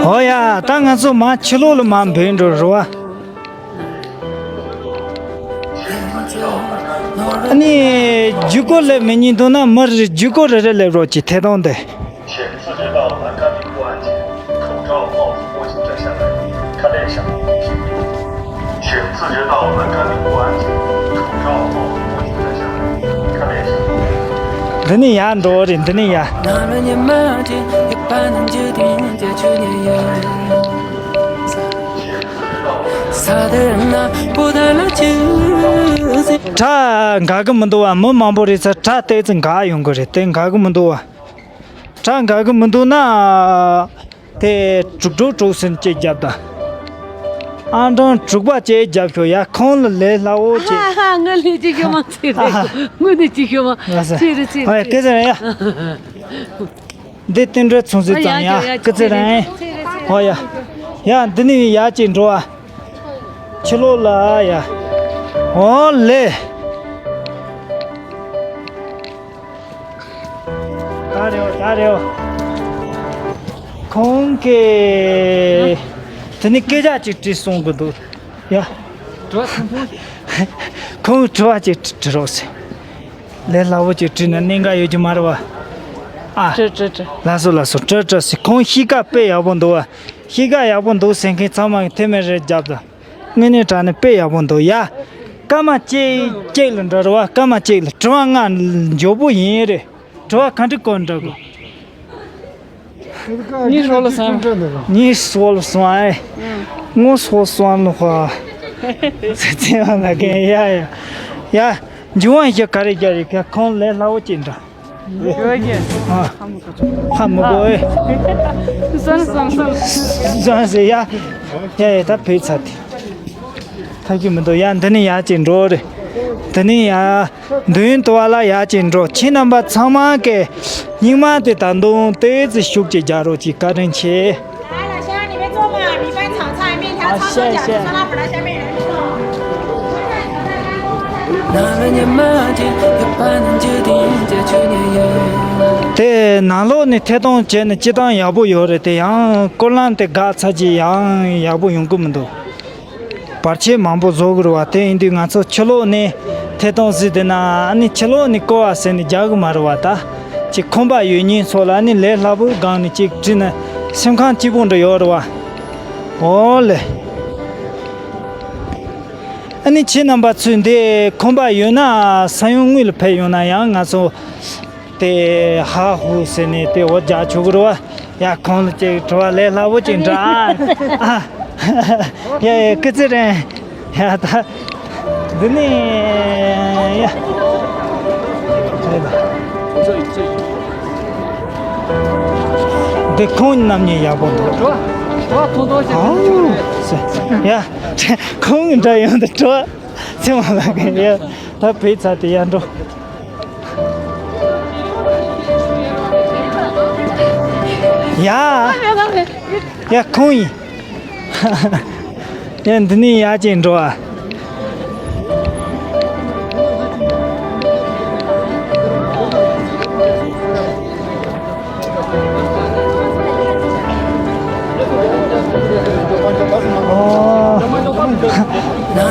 ཨོ་ཡ། ད་ང་ཚོ་མར་ཕྱི་ལོགས་ལ་མར་འབུད་འགྲོ་རེད་བ། ཨ་ནི་བརྒྱུད་སྐུར་སླེབས་མི་ཉན་འདུག་ན་མི་རེ་བརྒྱུད་སྐུར་རེ་རེ་སླེབས་རོགས་གྱིས། ཐད་གཏོང་དེ། འདི་ནས་ཡར་འགྲོ་རེད། འདི་ནས་ཡར། བྲག་འགག་གི་མི་འདུག་བ། མི་མང་པོ་རེད་ཙང་བྲག་ཏོག་ཙམ་འགག་ཡོང་གི་རེད། དེ་འགག་གི་མི་འདུག་བ། བྲག་འགག་གི་མི་འདུག་ན། དེ་དྲུག་དྲུག་དྲུག་ཟེར་ཅིག་བརྒྱབ་དང་། ཨང་གྲངས་དྲུག་པ་ཅིག་བརྒྱབ་ཤོག་ཡ། ཁོང་ལ་ལས་སླ་བོ་ཅིག་ཧ་ཧ། ངའི་ལས་ཅིག་ཤོག་མ་ཚེ་རེད། དངོས་གནས་ཅིག་ཤོག་མ། ལགས་སོ། ཚེ་རེད་ཚེ་ཨ་ཡ། རེད། སྐད་ཆ་རེད་ཡ། འདི་རྟེན་འབྲེལ་མཚུངས་ཟིན་ཙམ་ཡ། ཡ། སྐུ་ཚེ་རིང་། ཨོ་ཡ། ཡ། འདི་ནས་ཡར་ཅིག་འགྲོ་བ། ཕྱི་ལོགས་ལ་ཡ། ཨོ་ལེ། ད་རེད་ད་རེད། ཁོང་གིས་དེ་ནས་སྐད་ཆ་ཅིག་དྲིས་གསུང་གི་འདུག་ཡ། ཁོང་དྲི་བ་ཅིག་དྲི་རོགས་ཟེར། ལས་སླ་བོ་ཅིག་དྲིས་ན་གནད་འགག་ཡོད་ཀྱི་མ་རེད་བ། ཨ། དྲི་དྲི་དྲི། ལགས་སོ་ལགས་སོ། དྲི་དྲི་ཟེར། ཁོང་གཤིས་ཀ་དཔེ་ཡག་པོ་འདུག་བ། གཤིས་ཀ་ཡག་པོ་འདུག་ཟེར་མཁན་ཚང་མ་གིས་ཐེ་མེ་རེ་རྒྱབ་དང་། དངོས་གནས་དྲང་གནས་དཔེ་ཡག་པོ་འདུག་ཡ། སྐར་མ་གཅིག་གཅིག་ལ་འདྲ་རེད་བ། སྐར་མ་གཅིག་ལ། དྲི་བ་ལྔ་མགྱོགས་པོ་ཡིན་རེད། དྲི་བ་ག་འདྲ་བཀོད་འདྲ་གོ། ཉི་ཧྲོ་ལ་སང་། ཉི་ཧྲོ་ལ་སང་ཨེ། ངོ་སོ་སོང་ལ་ཧོ། ཚེ་ཚེ་བ་ན་གན་ཡ་ཡ། ཡ། འཇུ་བ་ཞིག་ག་རེ་རྒྱ་རེ་ག་ཁོང་ལས་སླ་བོ་ཅིག་འདྲ། ཡོད་ཀྱི། ཨ། ཧ་མི་གོ་ཨེ། སང་སང་སང་། སང་ཟེར་ཡ། ཡ་ཡ། ད་བོད་ཚ་དེ། ཐབས་ཀྱི་མི་འདུག་ཡ། འདི་ནས་ཡར་ཅིག་འགྲོ་རེད། འདི་ནས་ཡ། མདུན་དུ་བ་ལ་ཡར་ཅིག་འགྲོ། ཁྱེད་རྣམ་པ་ཚང་མ་གིས་སྙིང་མ་དེ་ད་དུང་ཏོག་ཙམ་ཤུགས་ཀྱིས་རྒྱག་རོགས་གྱིས། བཀའ་དྲིན་ཆེ། 来了，先让你们坐嘛，米饭、炒菜、面条、啊，汤都讲，谢谢。上来，不要下面人坐。 དེ་ནང་ལོགས་ནས་ཐད་གཏོང་བྱས་ནས་སྤྱིར་བཏང་ཡག་པོ་ཡོད་རེད། དེ་ཡང་སྐོར་ལམ་དེ་འགག་ཚར་རྗེས་ཡང་ཡག་པོ་ཡོང་གི་མི་འདུག་བར་ཆད་མང་པོ་བཟོ་གི་རེད་བ། དེ་ཡིན་དུས་ང་ཚོ་ཕྱི་ལོགས་ནས་ཐད་གཏོང་ཟིག་དེ་ན་ཨ་ནི་ཕྱི་ལོགས་ནས་བསྐོར་བ་ཟེར་ནས་རྒྱག་གི་མ་རེད་བ། ད་ཅིག་ཁོམ་པ་ཡོད་ཉིན་ཚོ་ལ་ཨ་ནི་ལས་སླ་པོའི་སྒང་ནས་ཅིག་བྲིས་ན་སེམས་ཁམས་སྐྱིད་པོ་འདྲ་ཡོད་རེད་བ། ཨོ་ལེ། ཨ་ནི་ཁྱེད་རྣམ་པ་ཚོས་འདི་ཁོམ་པ་ཡོད་ན་ས་ཡོམ་དངོས་ལ་ཕེབས་ཡོང་ན་ཡང་ང་ཚོ་དེ་ཧ་ཧུ་ཟེར་ནས་དེ་འོ་རྒྱག་ཆོག་གི་རེད་བ། ཡ། ཁོང་ལ་ཅིག་དྲི་བ་ལས་སླ་པོ་ཅིག་འདྲ། ཨ། ཡ་ཡ། སྐུ་ཚེ་རིང་། ཡ། ད་འདི་ནས་ཡ། རེད་ད། དེ་ཁོང་རྣམ་གཉིས་ཡག་པོ་འདུག་འགྲོ། འགྲོ་ཐུང་ཐུང་ཞིག་ཨོ་ཟེར། ཡ། ཁོང་གི་འདྲ་ཡོང་དུ་འགྲོ། ཚེ་མ་ལགས་ཀྱི་ཡ། ད་བོད་ཚ་དེ་ཡར་འགྲོ། ཡ། ཡ་ཁོང་ཡིན། ཡ་འདི་ནས་ཡར་ཅིག་འགྲོ་ཨ།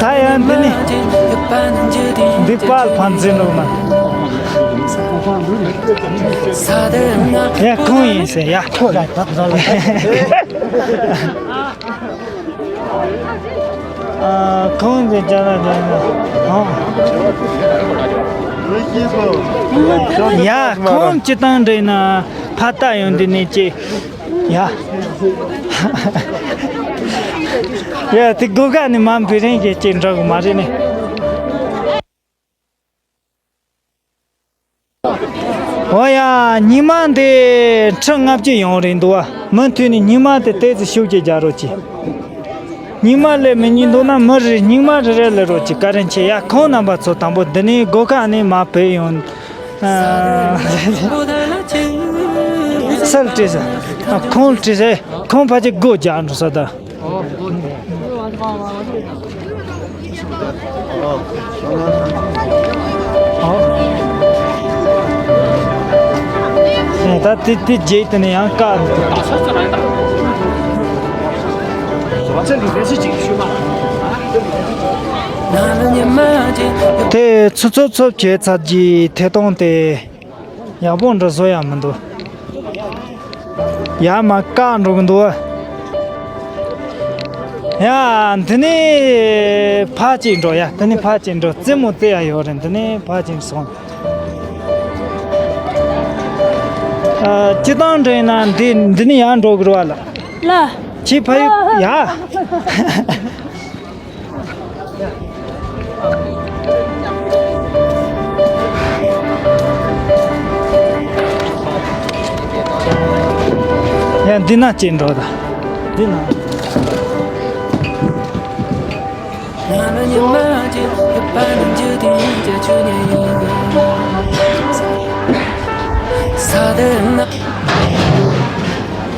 ད་ཡང་འདི་ནི་འདི་པར་ཕམ་འཛིན་ལུགས་ན། ཡ་ཁོང་ཡིན་ཟེར་ཡ། ཨ། ཁོང་གི་ཅ་ལག་དེ་ནི་ཨང་། ཡ་ཁོང་སྤྱི་བཏང་འདྲེ་ན་ཕ་ཏ་ཡོང་དུས་ནས་ཅི། ཡ། ཡ་དེ་སྒོ་ཁ་ནས་མ་འབུད་རིང་གི་ཅི་འགྲོ་གི་མ་རེད་ནི། འོ་ཡ། ཉི་མ་འདི་ཁྲི་ལྔ་བཅུ་ཡོང་རེད་འདུག་བ། མུ་མཐུད་ནས་ཉི་མ་དེ་ཏོག་ཙམ་ཤུགས་ཀྱིས་རྒྱག་རོགས་གྱིས། ཉི་མ་ལས་མི་ཉན་འདུག་ན་མི་རེ་རེ་སྙིང་མ་རེ་རེ་ལ་རོགས་གྱིས། བཀའ་དྲིན་ཆེ། ཡ་ཁོང་རྣམ་པ་ཚོ་དང་པོ་འདི་ནས་སྒོ་ཁ་ནས་མར་བུད་ཡོང་། ཨ། སལ་བྲིས་ས། ཨ། ཁོང་བྲིས་ས། ཁོང་ཕལ་ཆེར་སྒོ་རྒྱག་འགྲོ་ས་ད། ད་དེ་དེ་རྗེས་དེ་ནས་ཡང་བཀག་འདུག་དེ་ཚུབ་ཚུབ་ཚུབ་བྱས་ཚར་རྗེས་ཐད་གཏོང་དེ། ཡག་པོ་འདྲ་བཟོ་ཡག་མི་འདུག་ཡ་མ་བཀག་འགྲོ་གི་འདུག་ཡ་འདི་ནས་ཕར་ཅིག་འགྲོ། ཡ་འདི་ནས་ཕར་ཅིག་འགྲོ། རྩེད་མོ་རྩེ་ཡག་ཡོད་རེད། འདི་ནས་ཕར་ཅིག་སོང་། ཨ། སྤྱི་བཏང་འདྲ་ཡིན་ན་འདི་འདི་ནས་ཡར་འགྲོ་དགོས་རེད་བ་ལ། ལ། ཁྱེད་ཕ་ཡུལ་ཡ། ཡ་འདི་ན་ཅིག་འགྲོ་ད། འདི་ན།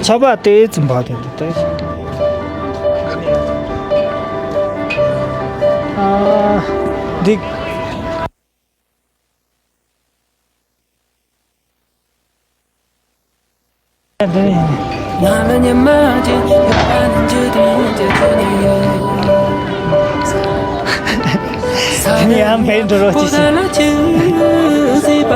ཆར་པ་དེ་ཙམ་བབས་དེ་འདུག་ད། ཨ། འདི། ཡང་བེད་འགྲོ་རོགས་གྱིས་ཤིག་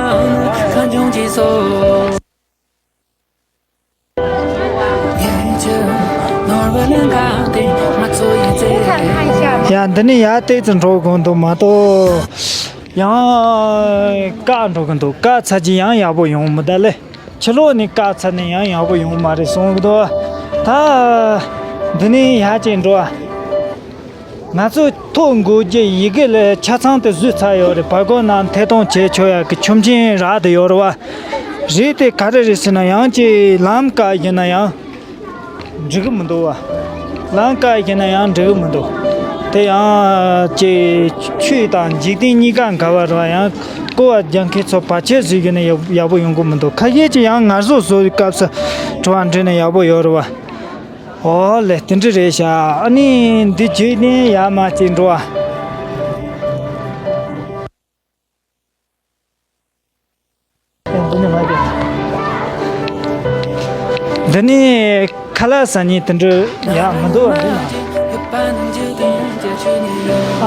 ཡ་འདི་ནས་ཡར་ཏོག་ཙམ་འགྲོ་དགོས་འདུག་མ་གཏོགས། ཡང་བཀག་འགྲོ་གི་འདུག་བཀག་ཚར་གྱི་ཡང་ཡག་པོ་ཡོང་མི་ད་ལེ། ཕྱི་ལོགས་ནས་བཀག་ཚར་ནས་ཡང་ཡག་པོ་ཡོང་མ་རེད་གསུང་གི་འདུག་ད་འདི་ནས་ཡར་ཅིག་འགྲོ་ཨ། ང་ཚོ་ཐོ་འགོད་རྒྱུ་ཡི་གེ་ལ་ཆ་ཚང་དེ་བཟོས་ཚར་ཡོད་རེད། བར་སྐོར་ནང་ཐད་གཏོང་བྱས་ཆོག་ཡག་གི་ཆོག་མཆན་རག་བསྡད་ཡོད་རེད་བ། རེད་དེ་ག་རེ་རེད་ཟེར་ན་ཡང་ཅིག་ལམ་བཀག་བཞག་ན་ཡང་འགྲིག་གི་མི་འདུག་བ། ལམ་བཀག་བཞག་ན་ཡང་འགྲིག་གི་མི་འདུག་དེ་ཡང་ཅིག་ཆོས་དང་འཇིག་རྟེན་གཉིས་ཀ་འགལ་བ་རེད་བ། ཡང་སྐོར་བ་རྒྱག་མཁན་ཚོ་བར་ཆད་བཟོས་བཞག་ན་ཡག་ཡག་པོ་ཡོང་གི་མི་འདུག་ཁ་ཤས་ཀྱིས་ཡང་ངལ་གསོ་བཟོ་བའི་སྐབས་སུ་དྲི་བ་འདྲི་ན་ཡག་པོ་ཡོད་རེད་བ། ཨོ་ལེ་དེ་འདྲ་རེད་ཤག་ཨ་ནི་འདི་བརྗོད་ནས་ཡར་མར་ཅིག་འགྲོ་ཨ། འདི་ནས་མ་རེད། འདི་ནས་ཁ་ལག་ཟ་ནས་དེ་འདྲ་ཡག་མི་འདུག་ཨ།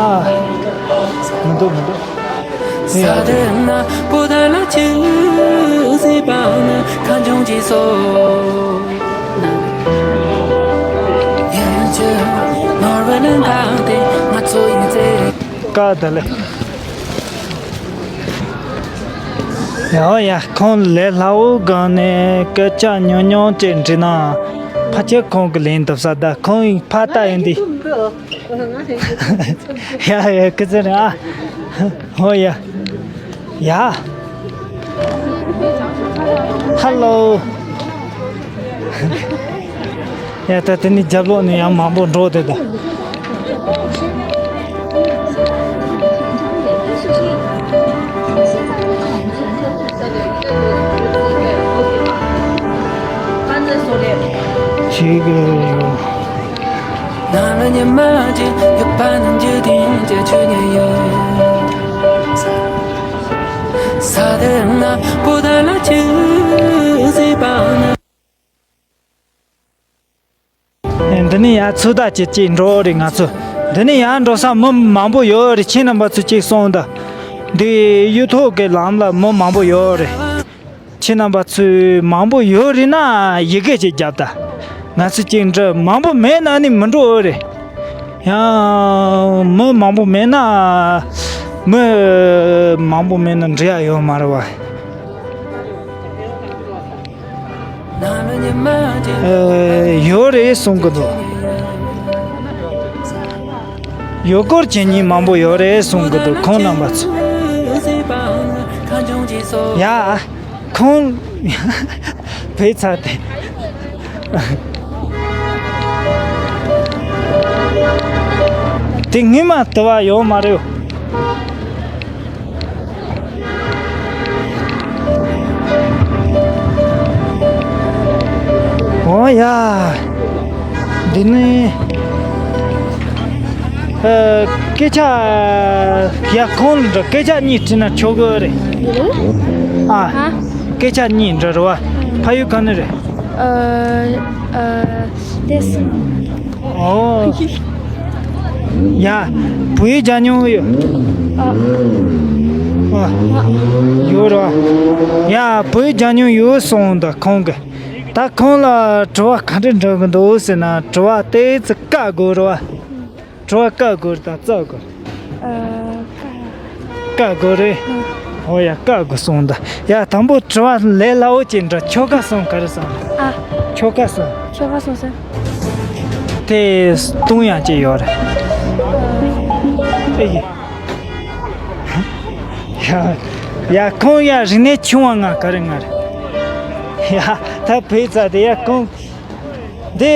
ཨ། མི་འདུག་མི་འདུག་བཀག་ད་ལེ། ཡ་ཡ། ཁོང་ལས་སླ་བོ་སྒང་ནས་སྐད་ཆ་ཉུང་ཉུང་ཅིག་འདྲི་ན་ཕལ་ཆེར་ཁོང་གི་ལན་འདེབས་ས་ད་ཁོང་ཕར་ལྟ་ཡིན་དུས། ཡ་ཡ། ཁི་ཚེ་རིང་ཨ། ཧོ་ཡ། ཡ། ཧ་ལོ། ཡ་ད་དེ་ནི་རྒྱབ་ལོགས་ནས་ཡང་མང་པོ་འགྲོ་དེ་ད། ཆེ་གི་ཡོད། འདི་ནས་ཡར་ཚུར་ད་ཅིག་ཅིག་འགྲོ་རེད་ང་ཚོ། འདི་ནས་ཡར་འགྲོ་ས་མི་མང་པོ་ཡོད་རེད། ཁྱེད་རྣམ་པ་ཚོ་ཅིག་སོང་ད། འདི་ཡུལ་ཐོག་གི་ལམ་ལ་མི་མང་པོ་ཡོད་རེད། ཁྱེད་རྣམ་པ་ཚོས་མང་པོ་ཡོད་རེད་ན་ཡི་གེ་ཅིག་རྒྱབ་ད། ང་ཚོ་ཅིག་འདྲི། མང་པོ་མེད་ན་ནི་མི་འགྲོ་རེད། ཡང་མི་མང་པོ་མེད་ན། མི་མང་པོ་མེད་ན་འགྲོ་ཡ་ཡོད་མ་རེད་བ། ཨེ། ཡོད་རེད་གསུང་གི་འདུག་ཡུལ་སྐོར་བྱེད་མཁན་མང་པོ་ཡོད་རེད་གསུང་གི་འདུག་ཁོང་རྣམ་པ་ཚོ། ཡ། ཁོང་བུད་ཚར་ཏེ། དེ་སྔོན་མ་དུ་བ་ཡོད་མ་རེད། འོ་ཡ། འདི་ནི། ཨ། སྐད་ཆ། ཡ་ཁོང་ལ་འགྲོ། སྐད་ཆ་གཉིས་དྲིས་ན་ཆོག་གི་རེད། ཨ། ཨ། སྐད་ཆ་གཉིས་འདྲི་རོགས། ཕ་ཡུལ་ག་ནས་རེད། ཨ། ཨ། ཏེས། ཨོ། ཡ། བོད་ཡིག་སྦྱང་མྱོང་ཡོད། ཨ། ཨ། ཡོད་རེད་བ། ཡ། བོད་ཡིག་སྦྱང་མྱོང་ཡོད་གསུངས་ད་ཁོང་གིས། ད་ཁོང་ལ་དྲི་བ་ག་འདྲ་འདྲི་གི་འདུག་ཟེར་ན། དྲི་བ་ཏོག་ཙམ་བཀག་དགོས་རེད་བ། དྲི་བ་བཀག་དགོས་རེད་ད་བཀག་དགོས། ཨ། བཀག་དགོས་རེད། ཨ། འོ་ཡ་བཀག་དགོས་གསུངས་ད། ཡ་དང་པོ་དྲི་བ་ལས་སླ་བོ་ཅིག་འདྲི། ཁྱོ་ག་གསུམ་ག་རེ་གསུངས། ཨ། ཁྱོ་ག་གསུམ། ཁྱོ་ག་གསུམ་ཟེར། དེ་སྟོང་ཡང་ཅིག་ཡོད་རེད། ཨེ་ཡེ། ཡ། ཡ་ཁོང་ཡ་རིག་གནས་ཆུང་བ་ང་ག་རེ་ང་རེད། ཡ་ད་བོད་ཙ་དེ་ཡ་ཁོང་། འདི་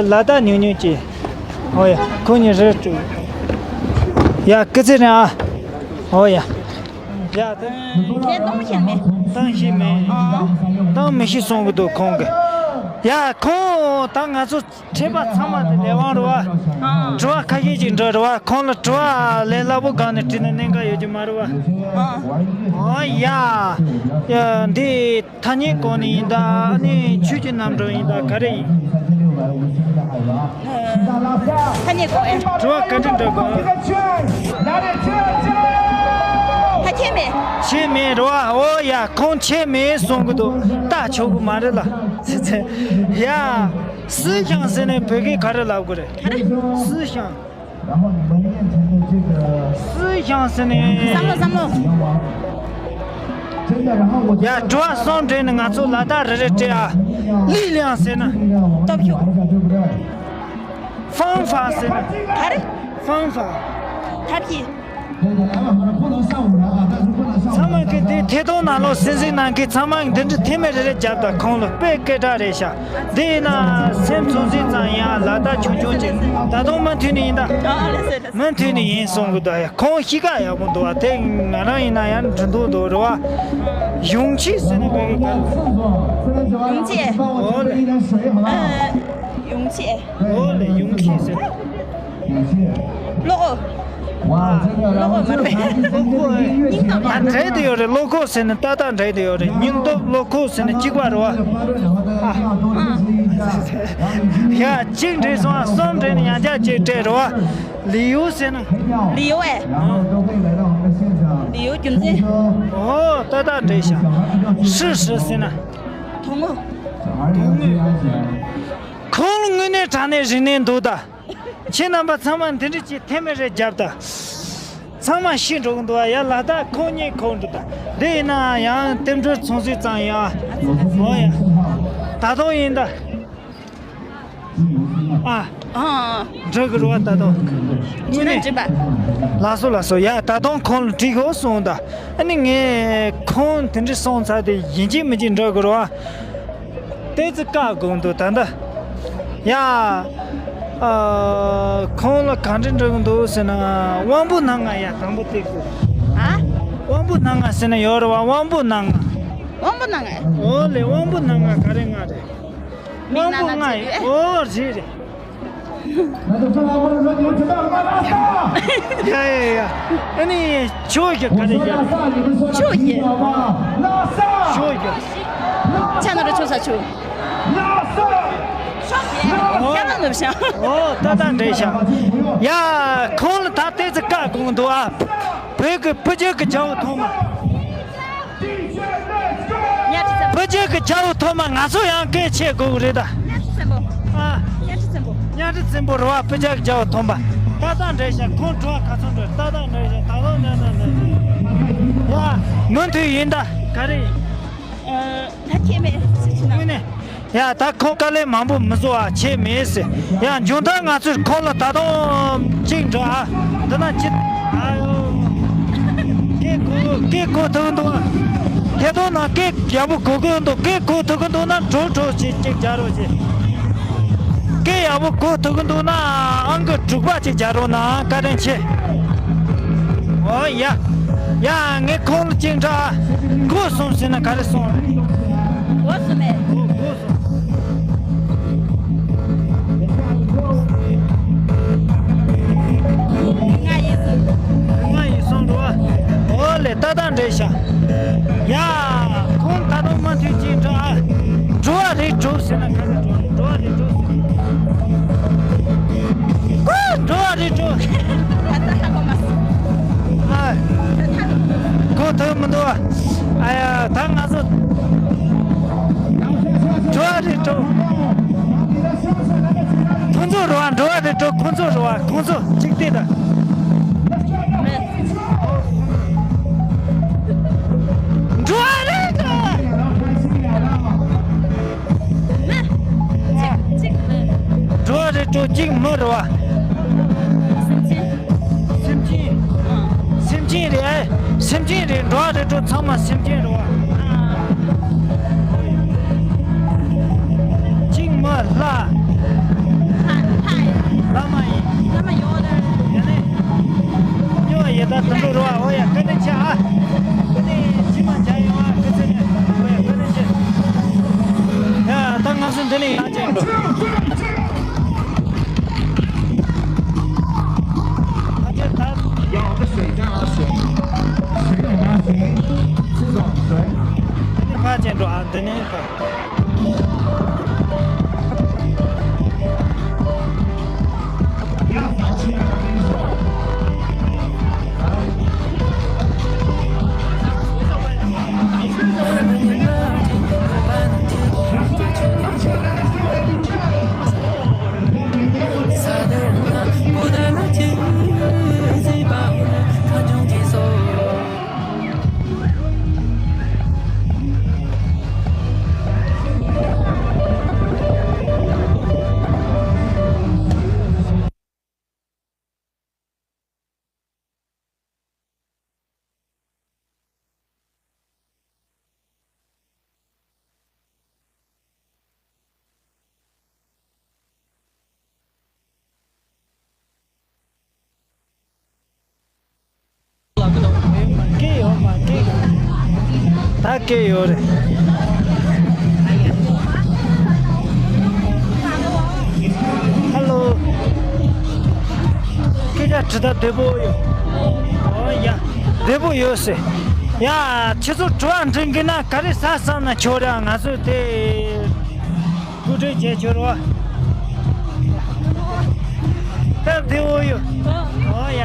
ལ་དྭགས་ཉུང་ཉུང་ཅིག་ཨོ་ཡ། ཁོ་གཉིས་རེད་དྲུག་ཡ་སྐུ་ཚེ་རིང་ཨ། ཨོ་ཡ། ཡ་དེ། ཁྱེད་གཏོང་ཤེས་མེད། གཏོང་ཤེས་མེད། ཨ། གཏོང་མི་ཤེས་གསུང་གི་འདུག་ཁོང་གིས། ཡ་ཁོང་ད་ང་ཚོ་ཁྲིད་པ་ཚང་མ་དེ་ལས་དབང་རེད་བ། ཨ། དྲི་བ་ཁ་ཤས་ཅིག་འདྲི་རེད་བ། ཁོང་ལ་དྲི་བ་ལས་སླ་པོ་གང་ནས་དྲིས་ན་གནད་འགག་ཡོད་ཀྱི་མ་རེད་བ། ཨ། ཨོ་ཡ། ཡ་འདི། ཐ་སྙད་གོང་ནས་ཡིན་ད། ཨ་ནི་ཆོས་ཀྱི་རྣམ་གྲངས་ཡིན་ད་ག་རེ་ཡིན། ཐ་སྙད་གོང་ཨེ། དྲི་བ་ག་འདྲ་འདྲ་གོ་ཕ་ཁྱེད་མེད། ཁྱེད་མེད་རེད་བ། ཨོ་ཡ་ཁོང་ཁྱེད་མེད་གསུང་གི་འདུག་ད་ཆོག་གི་མ་རེད་ལ། ཡ། སི་ཤང་ཟེར་ནས་བོད་སྐད་ག་རེ་ལབ་དགོས་རེད། ག་རེ། སི་ཤང་། སི་ཤང་ཟེར་ནས། བསམ་བློ་བསམ་བློ། ཡ་དྲི་བ་གསུམ་དྲིས་ནས་ང་ཚོ་ལ་དྭགས་རེ་རེ་སྤྲད་ཨ། ལི་ལིང་ཟེར་ན། སྟོབས་ཤུགས། ཧྥང་ཧྥ་ཟེར་ན། ག་རེ། ཧྥང་ཧྥ། ཐབས་ཀྱིས། ཚང་མ་གི་འདི་ཐད་གཏོང་ནང་ལོགས་གསན་གཟིགས་གནང་མཁན་ཚང་མ་འདི་འདྲ་ཐེངས་མ་རེ་རེ་རྒྱབ་དང་ཁོང་ལ་དཔེ་སྐད་གྲགས་རེད་ཤག་འདི་ཡིན་ན་སེམས་ཚོད་ཚོད་ཙམ་ཡང་ལ་དྭགས་ཆུང་ཆུང་ཅིག་ད་དུང་མུ་མཐུད་ནས་ཡིན་ད། ཨ་ལགས་སོ་ལགས་སོ། མུ་མཐུད་ནས་ཡིན་གསུང་གི་འདུག་ཡ་ཁོང་གཤིས་ཀ་ཡག་པོ་འདུག་བ། དེ་ང་རང་ཡིན་ན་ཡང་འགྲིག་འདུག་འདུག་རེད་བ། ཡུང་ཆི་ཟེར་ན་ག་གི་ག་ཡུང་ཆི། འོ་ལེ། ཨ། ཡུང་ཆི། འོ་ལེ་ཡུང་ཆི་ཟེར། བློ་ཁོག་བློ་ཁོག་མ་རེད། སྙིང་སྟོབས་ཡག་ཨ་འདྲེས་དེ་ཡོད་རེད། བློ་ཁོག་ཟེར་ན་ཏག་ཏག་འདྲེས་དེ་ཡོད་རེད། སྙིང་སྟོབས་བློ་ཁོག་ཟེར་ན་གཅིག་པ་རེད་བ། ཨ། ཡ་གཅིག་འདྲེས་སོང་ཨ། གསུམ་འདྲེས་ནས་ཡང་བསྐྱར་གཅིག་སྤྲད་རེད་བ། ལི་ཡུ་ཟེར་ན། ལི་ཡུ་ཨེ། ལི་ཡུ་རྒྱུ་མཚན། ཨོ་ཏག་ཏག་འདྲེས་ཤག་ཧྲི་ཧྲི་ཟེར་ན། དོན་དངོས། དོན་དངོས། ཁོང་ལ་དངོས་གནས་དྲང་གནས་རིག་གནས་འདུག་ད། ཁྱེད་རྣམ་པ་ཚང་མ་འདི་འདྲ་ཅིག་ཐེངས་མ་རེ་རྒྱབ་ད། ཚང་མ་ཤི་འགྲོ་གི་འདུག་བ། ཡ་ལ་དྭགས་ཁོང་གཉིས་ཁོང་འགྲོ་ད། འདི་ཡིན་ན་ཡང་རྟེན་འབྲེལ་ཚོང་ཟོས་ཙང་ཡ། འོ་ཡ། ད་དུང་ཡིན་ད། ཨ། ཨ། འགྲོ་གི་རེད་བ་ད་དུང་། དངོས་གནས། ལགས་སོ་ལགས་སོ། ཡ་ད་དུང་ཁོང་ལ་དྲིས་ཤོག་གསུངས་ད། ཨ་ནི་ངས་ཁོང་དེ་འདྲ་སོང་ཚར་དེ་ཡིན་གཅིག་མིན་གཅིག་འགྲོ་གི་རེད་བ། ཏོག་ཙམ་བཀག་དགོས་འདུག་ད་ལྟ། ཡ། ཨ། ཁོང་ལ་ག་འདྲ་འགྲོ་གི་འདུག་ཟེར་ན། དབང་པོ་སྣ་ལྔ་ཡ་དང་པོ་ཏོག་ཙམ། ཨ། དབང་པོ་སྣ་ལྔ་ཟེར་ན་ཡོད་རེད་བ། དབང་པོ་སྣ་ལྔ། དབང་པོ་སྣ་ལྔ། ཨོ་ལེ། དབང་པོ་སྣ་ལྔ་ག་རེ་ལྔ་རེད། མིག་དབང་པོ་ལྔ་ལྔ་ཡིན། ཨོ་རེད་རེད། ཡ་ཡ་ཡ། ཨ་ནི་ཆོས་ཀྱི་ག་རེ་ཡ། ཆོས་ཀྱི། ཆོས་ཀྱི། ཆ་ན་རུ་ཆོས་ས་ཆོས། ཨོ། ཡ་ན་ནུབ་ཤ། ཨོ། ད་ད་འདྲེ་ཤ། ཡ། ཁོང་ལ་ད་ལྟའི་ཚེ་བཀའ་དགོངས་འདུག་ཨ། བོད་ཀྱི་སྤུ་རྒྱལ་གྱི་རྒྱལ་པོ་ཐོག་མ། སྤུ་རྒྱལ་གྱི་རྒྱལ་པོ་ཐོག་མ་ང་ཚོ་ཡང་སྐད་ཆེད་དགོས་ཀྱི་རེད་ད། གཉའ་ཁྲི་བཙན་པོ། ཨ། གཉའ་ཁྲི་བཙན་པོ། གཉའ་ཁྲི་བཙན་པོ་རེད་བ། སྤུ་རྒྱལ་གྱི་རྒྱལ་པོ་ཐོག་མ། ཏག་ཏག་འདྲེ་ཤག་ཁོང་འགྲོ་བ་ག་ཚོད་འགྲོ། ཏག་ཏག་འདྲེ་ཤག་ད་ལོ་འདྲེ་འདྲེ་འདྲེ། ཡ། མུ་མཐུད་ཡིན་ད། ག་རེ་ཡིན། ཨ། ད་ཁྱེད་མེད་སི་ཆི་ན། དངོས་གནས། ཡ། ད་ཁོ་དཀའ་ལས་མང་པོ་མི་བཟོ་བ་བྱས་མེད་ཟེར། ཡ། མཇུག་མཐར་ང་ཚོས་ཁོ་ལ་ད་དུང་གཅིག་འདྲི་ཨ། འདི་ན་ཅི། ཨ་ཡོ། སྐད་གོ། སྐད་གོ་ཐུབ་ཀྱི་འདུག་ཨ། དེ་དོན་ན་སྐད་ཡག་པོ་གོ་གི་འདུག་སྐད་གོ་ཐུབ་ཀྱི་འདུག་ན་གྲོགས་གྲོགས་བྱེད་ཅིག་རྒྱག་རོགས་བྱེད། སྐད་ཡག་པོ་གོ་ཐུབ་ཀྱི་འདུག་ན་ཨང་ཀི་དྲུག་པ་ཅིག་རྒྱག་རོགས་གནང་། བཀའ་དྲིན་ཆེ། ཨོ་ཡ། ཡ། ངས་ཁོང་ལ་གཅིག་འདྲི། གོ་སོང་ཟེར་ན་ག་རེ་སོང་། གོ་སོང་མེད། གོ་གོ་སོང་། ང་ཡིན་སོང་། ང་ཡིན་སོང་འགྲོ་བ། ཨོ་ལེ། ཏག་ཏག་འདྲེ་ཤག་ཡ། ཁོང་ད་དུང་མུ་མཐུད་ཅིག་འདྲི་ཨ། འགྲོ་བ་རེད་འགྲོ་ཟེར་ན་ག་རེ་འགྲོ། འགྲོ་བ་རེད་འགྲོ་ཟེར། འགྲོ་བ་རེད་འགྲོ། ད་ལྟ་ཧ་གོ་མ་སོང་། ཨ། གོ་ཐུབ་མི་འདུག་ཨ། ཨ་ཡ། ད་ང་ཚོ་འགྲོ་བ་རེད་འགྲོ། ཁོང་ཚོ་རེད་བ། འགྲོ་བ་རེད་འགྲོ། ཁོང་ཚོ་རེད་བ། ཁོང་ཚོ་གཅིག་བལྟས་དང་། འགྲོ་བ་རེད་འགྲོ། གཅིག་གཅིག་མི། འགྲོ་བ་རེད་འགྲོ། གཅིག་མི་རེད་བ། སེམས་ཅན། སེམས་ཅན། སེམས་ཅན་རེད། སེམས་ཅན་རེད། འགྲོ་བ་རེད་འགྲོ། ཚང་མ་སེམས་ཅན་རེད་བ། གཅིག་མི་ལྷ། ལྷ་ལྷ་ཡིན། བླ་མ་ཡིན། བླ་མ་ཡོད་ད། ཡ་ནི། ཉོ་ཡེ་ད་དུད་འགྲོ་རེད་བ། ཨོ་ཡ། བཀའ་དྲིན་ཆེ་ཨ། བཀའ་དྲིན་ཇི་མ་ཇ་ཡོང་ཨ། བཀའ་དྲིན་ཆེ། ཨོ་ཡ། བཀའ་དྲིན་ཆེ། ཡ། ད་ང་ཚོ་འདི་ནས་ཡར་ཅིག་འགྲོ། ཕར་ཅིག་འགྲོ་ཨ། འདི་ནས་ཕར། སྐད་ཡོད་མ་སྐད། ད་སྐད་ཡོད་རེད། ཧ་ལོ། སྐད་ཆ་དྲི་ད་བདེ་པོ་ཡོད། ཨོ་ཡ། བདེ་པོ་ཡོད་ཟེར། ཡ། ཁྱེད་ཚོ་དྲི་བ་འདྲི་གི་ན་ག་རེ་ཟ་བསམ་ན་ཆོག་ར། ང་ཚོས་དེ། གོ་སྒྲིག་བྱས་ཆོག་ར། སྟབས་བདེ་བོ་ཡོད། ཨོ་ཡ།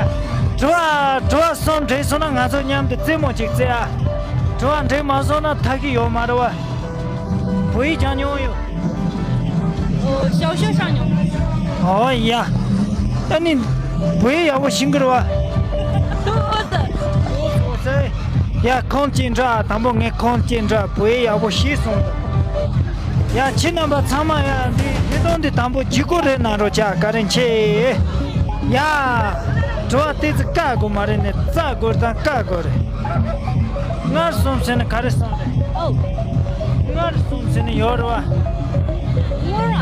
དྲི་བ་དྲི་བ་གསུམ་དྲིས་སོང་ན་ང་ཚོ་མཉམ་དུ་རྩེད་མོ་ཅིག་རྩེ་ཨ། དྲི་བ་འདྲི་མ་སོང་ན་ཐབས་ཤེས་ཡོད་མ་རེད་བ། བོད་ཡིག་སྦྱང་མྱོང་ཡོད། ཨོ། ཞའོ་ཞའོ་ཤང་ཉོ། ཨོ་ཡ། ཨ་ནི། བོད་ཡིག་ཡག་པོ་ཤེས་ཀྱི་རེད་བ། ཨོ་ཙི། ཡ། ཁོང་གཅིག་འདྲ། དང་པོ་ངས་ཁོང་གཅིག་འདྲ་བོད་ཡིག་ཡག་པོ་ཤེས་སོང་། ཡ། ཁྱེད་རྣམ་པ་ཚང་མ་ཡ། འདི་བརྙན་ཐུང་འདི་དང་པོ་བརྒྱུད་སྐུར་རེ་གནང་རོགས་བྱ། བཀའ་དྲིན་ཆེ། ཡ། དྲི་བ་ཏོག་ཙམ་བཀག་དགོས་མ་རེད་ནས་བཙལ་དགོས་དང་བཀག་དགོས་རེད། སྔར་སོང་ཟེར་ན་ག་རེ་སོང་རེད། ཨོ། གར་སོང་ཟེར་ནས་ཡོད་རེད་བ། ངོ་ར།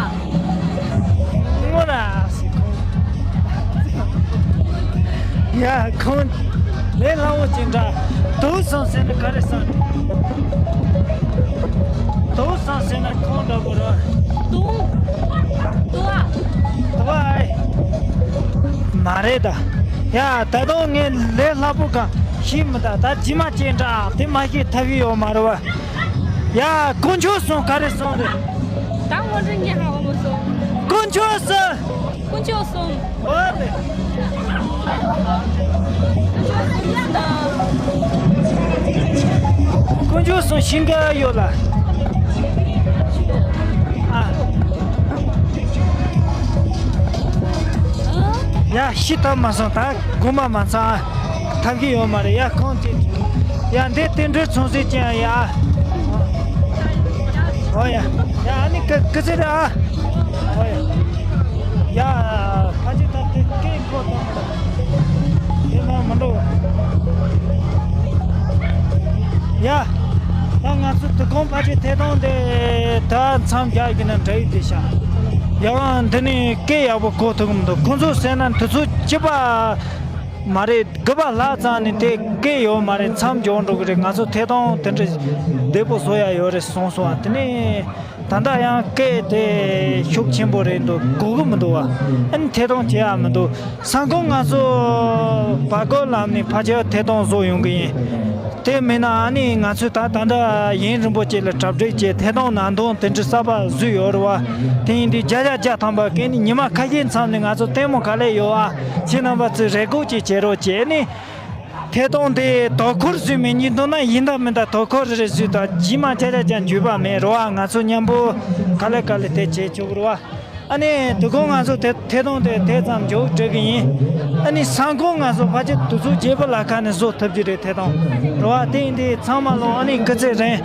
ངོ་ར་ཟེར་ཁོང་། ཡ་ཁོང་ལས་སླ་བོ་ཅིག་འདྲ། དུག་སོང་ཟེར་ནས་ག་རེ་སོང་། དུག་སོང་ཟེར་ན་ཁོང་འདྲ་པོ་རེད། དུག་དུག་ཨ། དུག་ཨ། མ་རེད་ད། ཡ་ད་དུང་ངས་ལས་སླ་པོ་གང་ཤེས་མི་ད། ད་ཇི་མ་ཅན་འདྲ་དེ་མ་ཤེས་ཐབས་ཡོད་མ་རེད་བ། ཡ་དཀོན་མཆོག་གསུམ་ག་རེ་གསུམ་རེད། ད་ངོ་འདྲི་ངས་ཧ་གོ་མ་སོང་། དཀོན་མཆོག་གསུམ། དཀོན་མཆོག་གསུམ། འོ་དེ། དཀོན་མཆོག་གསུམ་ཤིང་ག་ཡོད་ལ། ཨ། ཡ་ཤི་ཐབས་མ་སོང་ད་དགོངས་པ་མ་ཚོམ་ཨ། ཐབས་ཀྱི་ཡོད་མ་རེད་ཡ་ཁོང་དེ། ཡ་འདི་རྟེན་འབྲེལ་ཚོང་ཟས་ཅན་ཡ། ཨོ་ཡ། ཡ་ཨ་ནི་ཀི་ཀི་ཚེ་རེད་ཨ། ཨོ་ཡ། ཡ་ཕ་ཆེ་ད་དེ་སྐད་མགོ་གཏོང་མི་འདུག་དེ་ན་མི་འགྲོ། ཡ། ད་ང་ཚོ་དུ་ཁོང་ཕ་ཆེ་ཐད་གཏོང་དེ་ད་མཚམས་རྒྱག་གི་ན་འདྲ་ཡི་དེ་ཤ། ཡ་འདི་ནི་སྐད་ཡག་པོ་གོ་ཐུབ་གི་མི་འདུག་ཁོང་ཚོ་ཟེར་ན་དུས་ཚོད་གཅིག་པ་མ་རེད། དགུ་པ་ལྷག་ཙམ་ནས་དེ་སྐད་ཡོད་མ་རེད། མཚམས་འཇོག་འགྲོ་གི་རེད། ང་ཚོ་ཐད་གཏོང་དེ་འདྲ་བདེ་པོ་བཟོ་ཡ་ཡོད་རེད་གསུངས་སོང་བ། དེ་ནས་ད་ལྟ་ཡང་སྐད་དེ་ཤུགས་ཆེན་པོ་རེད་འདུག་གོ་གི་མི་འདུག་བ། ཨ་ནི་ཐད་གཏོང་བྱེད་ཡ་མི་འདུག་སང་དགོང་ང་ཚོ་བར་སྐོར་ལམ་ནས་ཕ་ཆེར་ཐད་གཏོང་བཟོ་ཡོང་གི་ཡིན། དེ་མིན་ན་ཨ་ནི་ང་ཚོས་ད་ད་ལྟ་ཡིན་རིན་པོ་ཆེ་ལ་གྲ་སྒྲིག་བྱས་ཐད་གཏོང་ནང་དོན་དེ་འདྲ་གསར་པ་བཟོས་ཡོད་རེད་བ། དེ་ཡིན་དུས་བརྒྱ་ཆ་བརྒྱ་ཐམ་པ་གན་ནི་ཉི་མ་ཁ་ཤས་མཚམས་ནས་ང་ཚོ་ལྟད་མོ་ག་ལེ་ཡོད་ཨ། ཁྱེད་རྣམ་པ་ཚོས་རེ་སྒུག་ཅིག་བྱེད་རོགས་བྱས་ནི། ཐད་གཏོང་དེ་དོ་ཁུར་བཟོས་མེད་ཉིན་ཐོག་ན་ཡིན་ད་མིན་ད་དོ་ཁུར་རེ་བཟོས་ད་རྗེས་མ་ཆ་ཆ་ཅང་འགྱུར་བ་མེད་རོ་ཨ། ང་ཚོ་མཉམ་པོ་ག་ལེ་ག་ལེ་དེ་བྱེད་ཆོག་རོ་ཨ། ཨ་ནི་དུ་ཁོང་ང་ཚོ་དེ་ཐད་གཏོང་དེ་དེ་ཙམ་མཇུག་སྒྲིལ་གི་ཡིན། ཨ་ནི་སང་དགོང་ང་ཚོ་ཕལ་ཆེར་དུས་ཚོད་བརྗེ་པོ་ལ་ཁ་ནས་བཟོ་ཐུབ་ཀྱི་རེད་ཐད་གཏོང་རོ་ཨ། དེ་ཡིན་དུས་ཚང་མ་ལོ་ཨ་ནི་སྐུ་ཚེ་རིང་།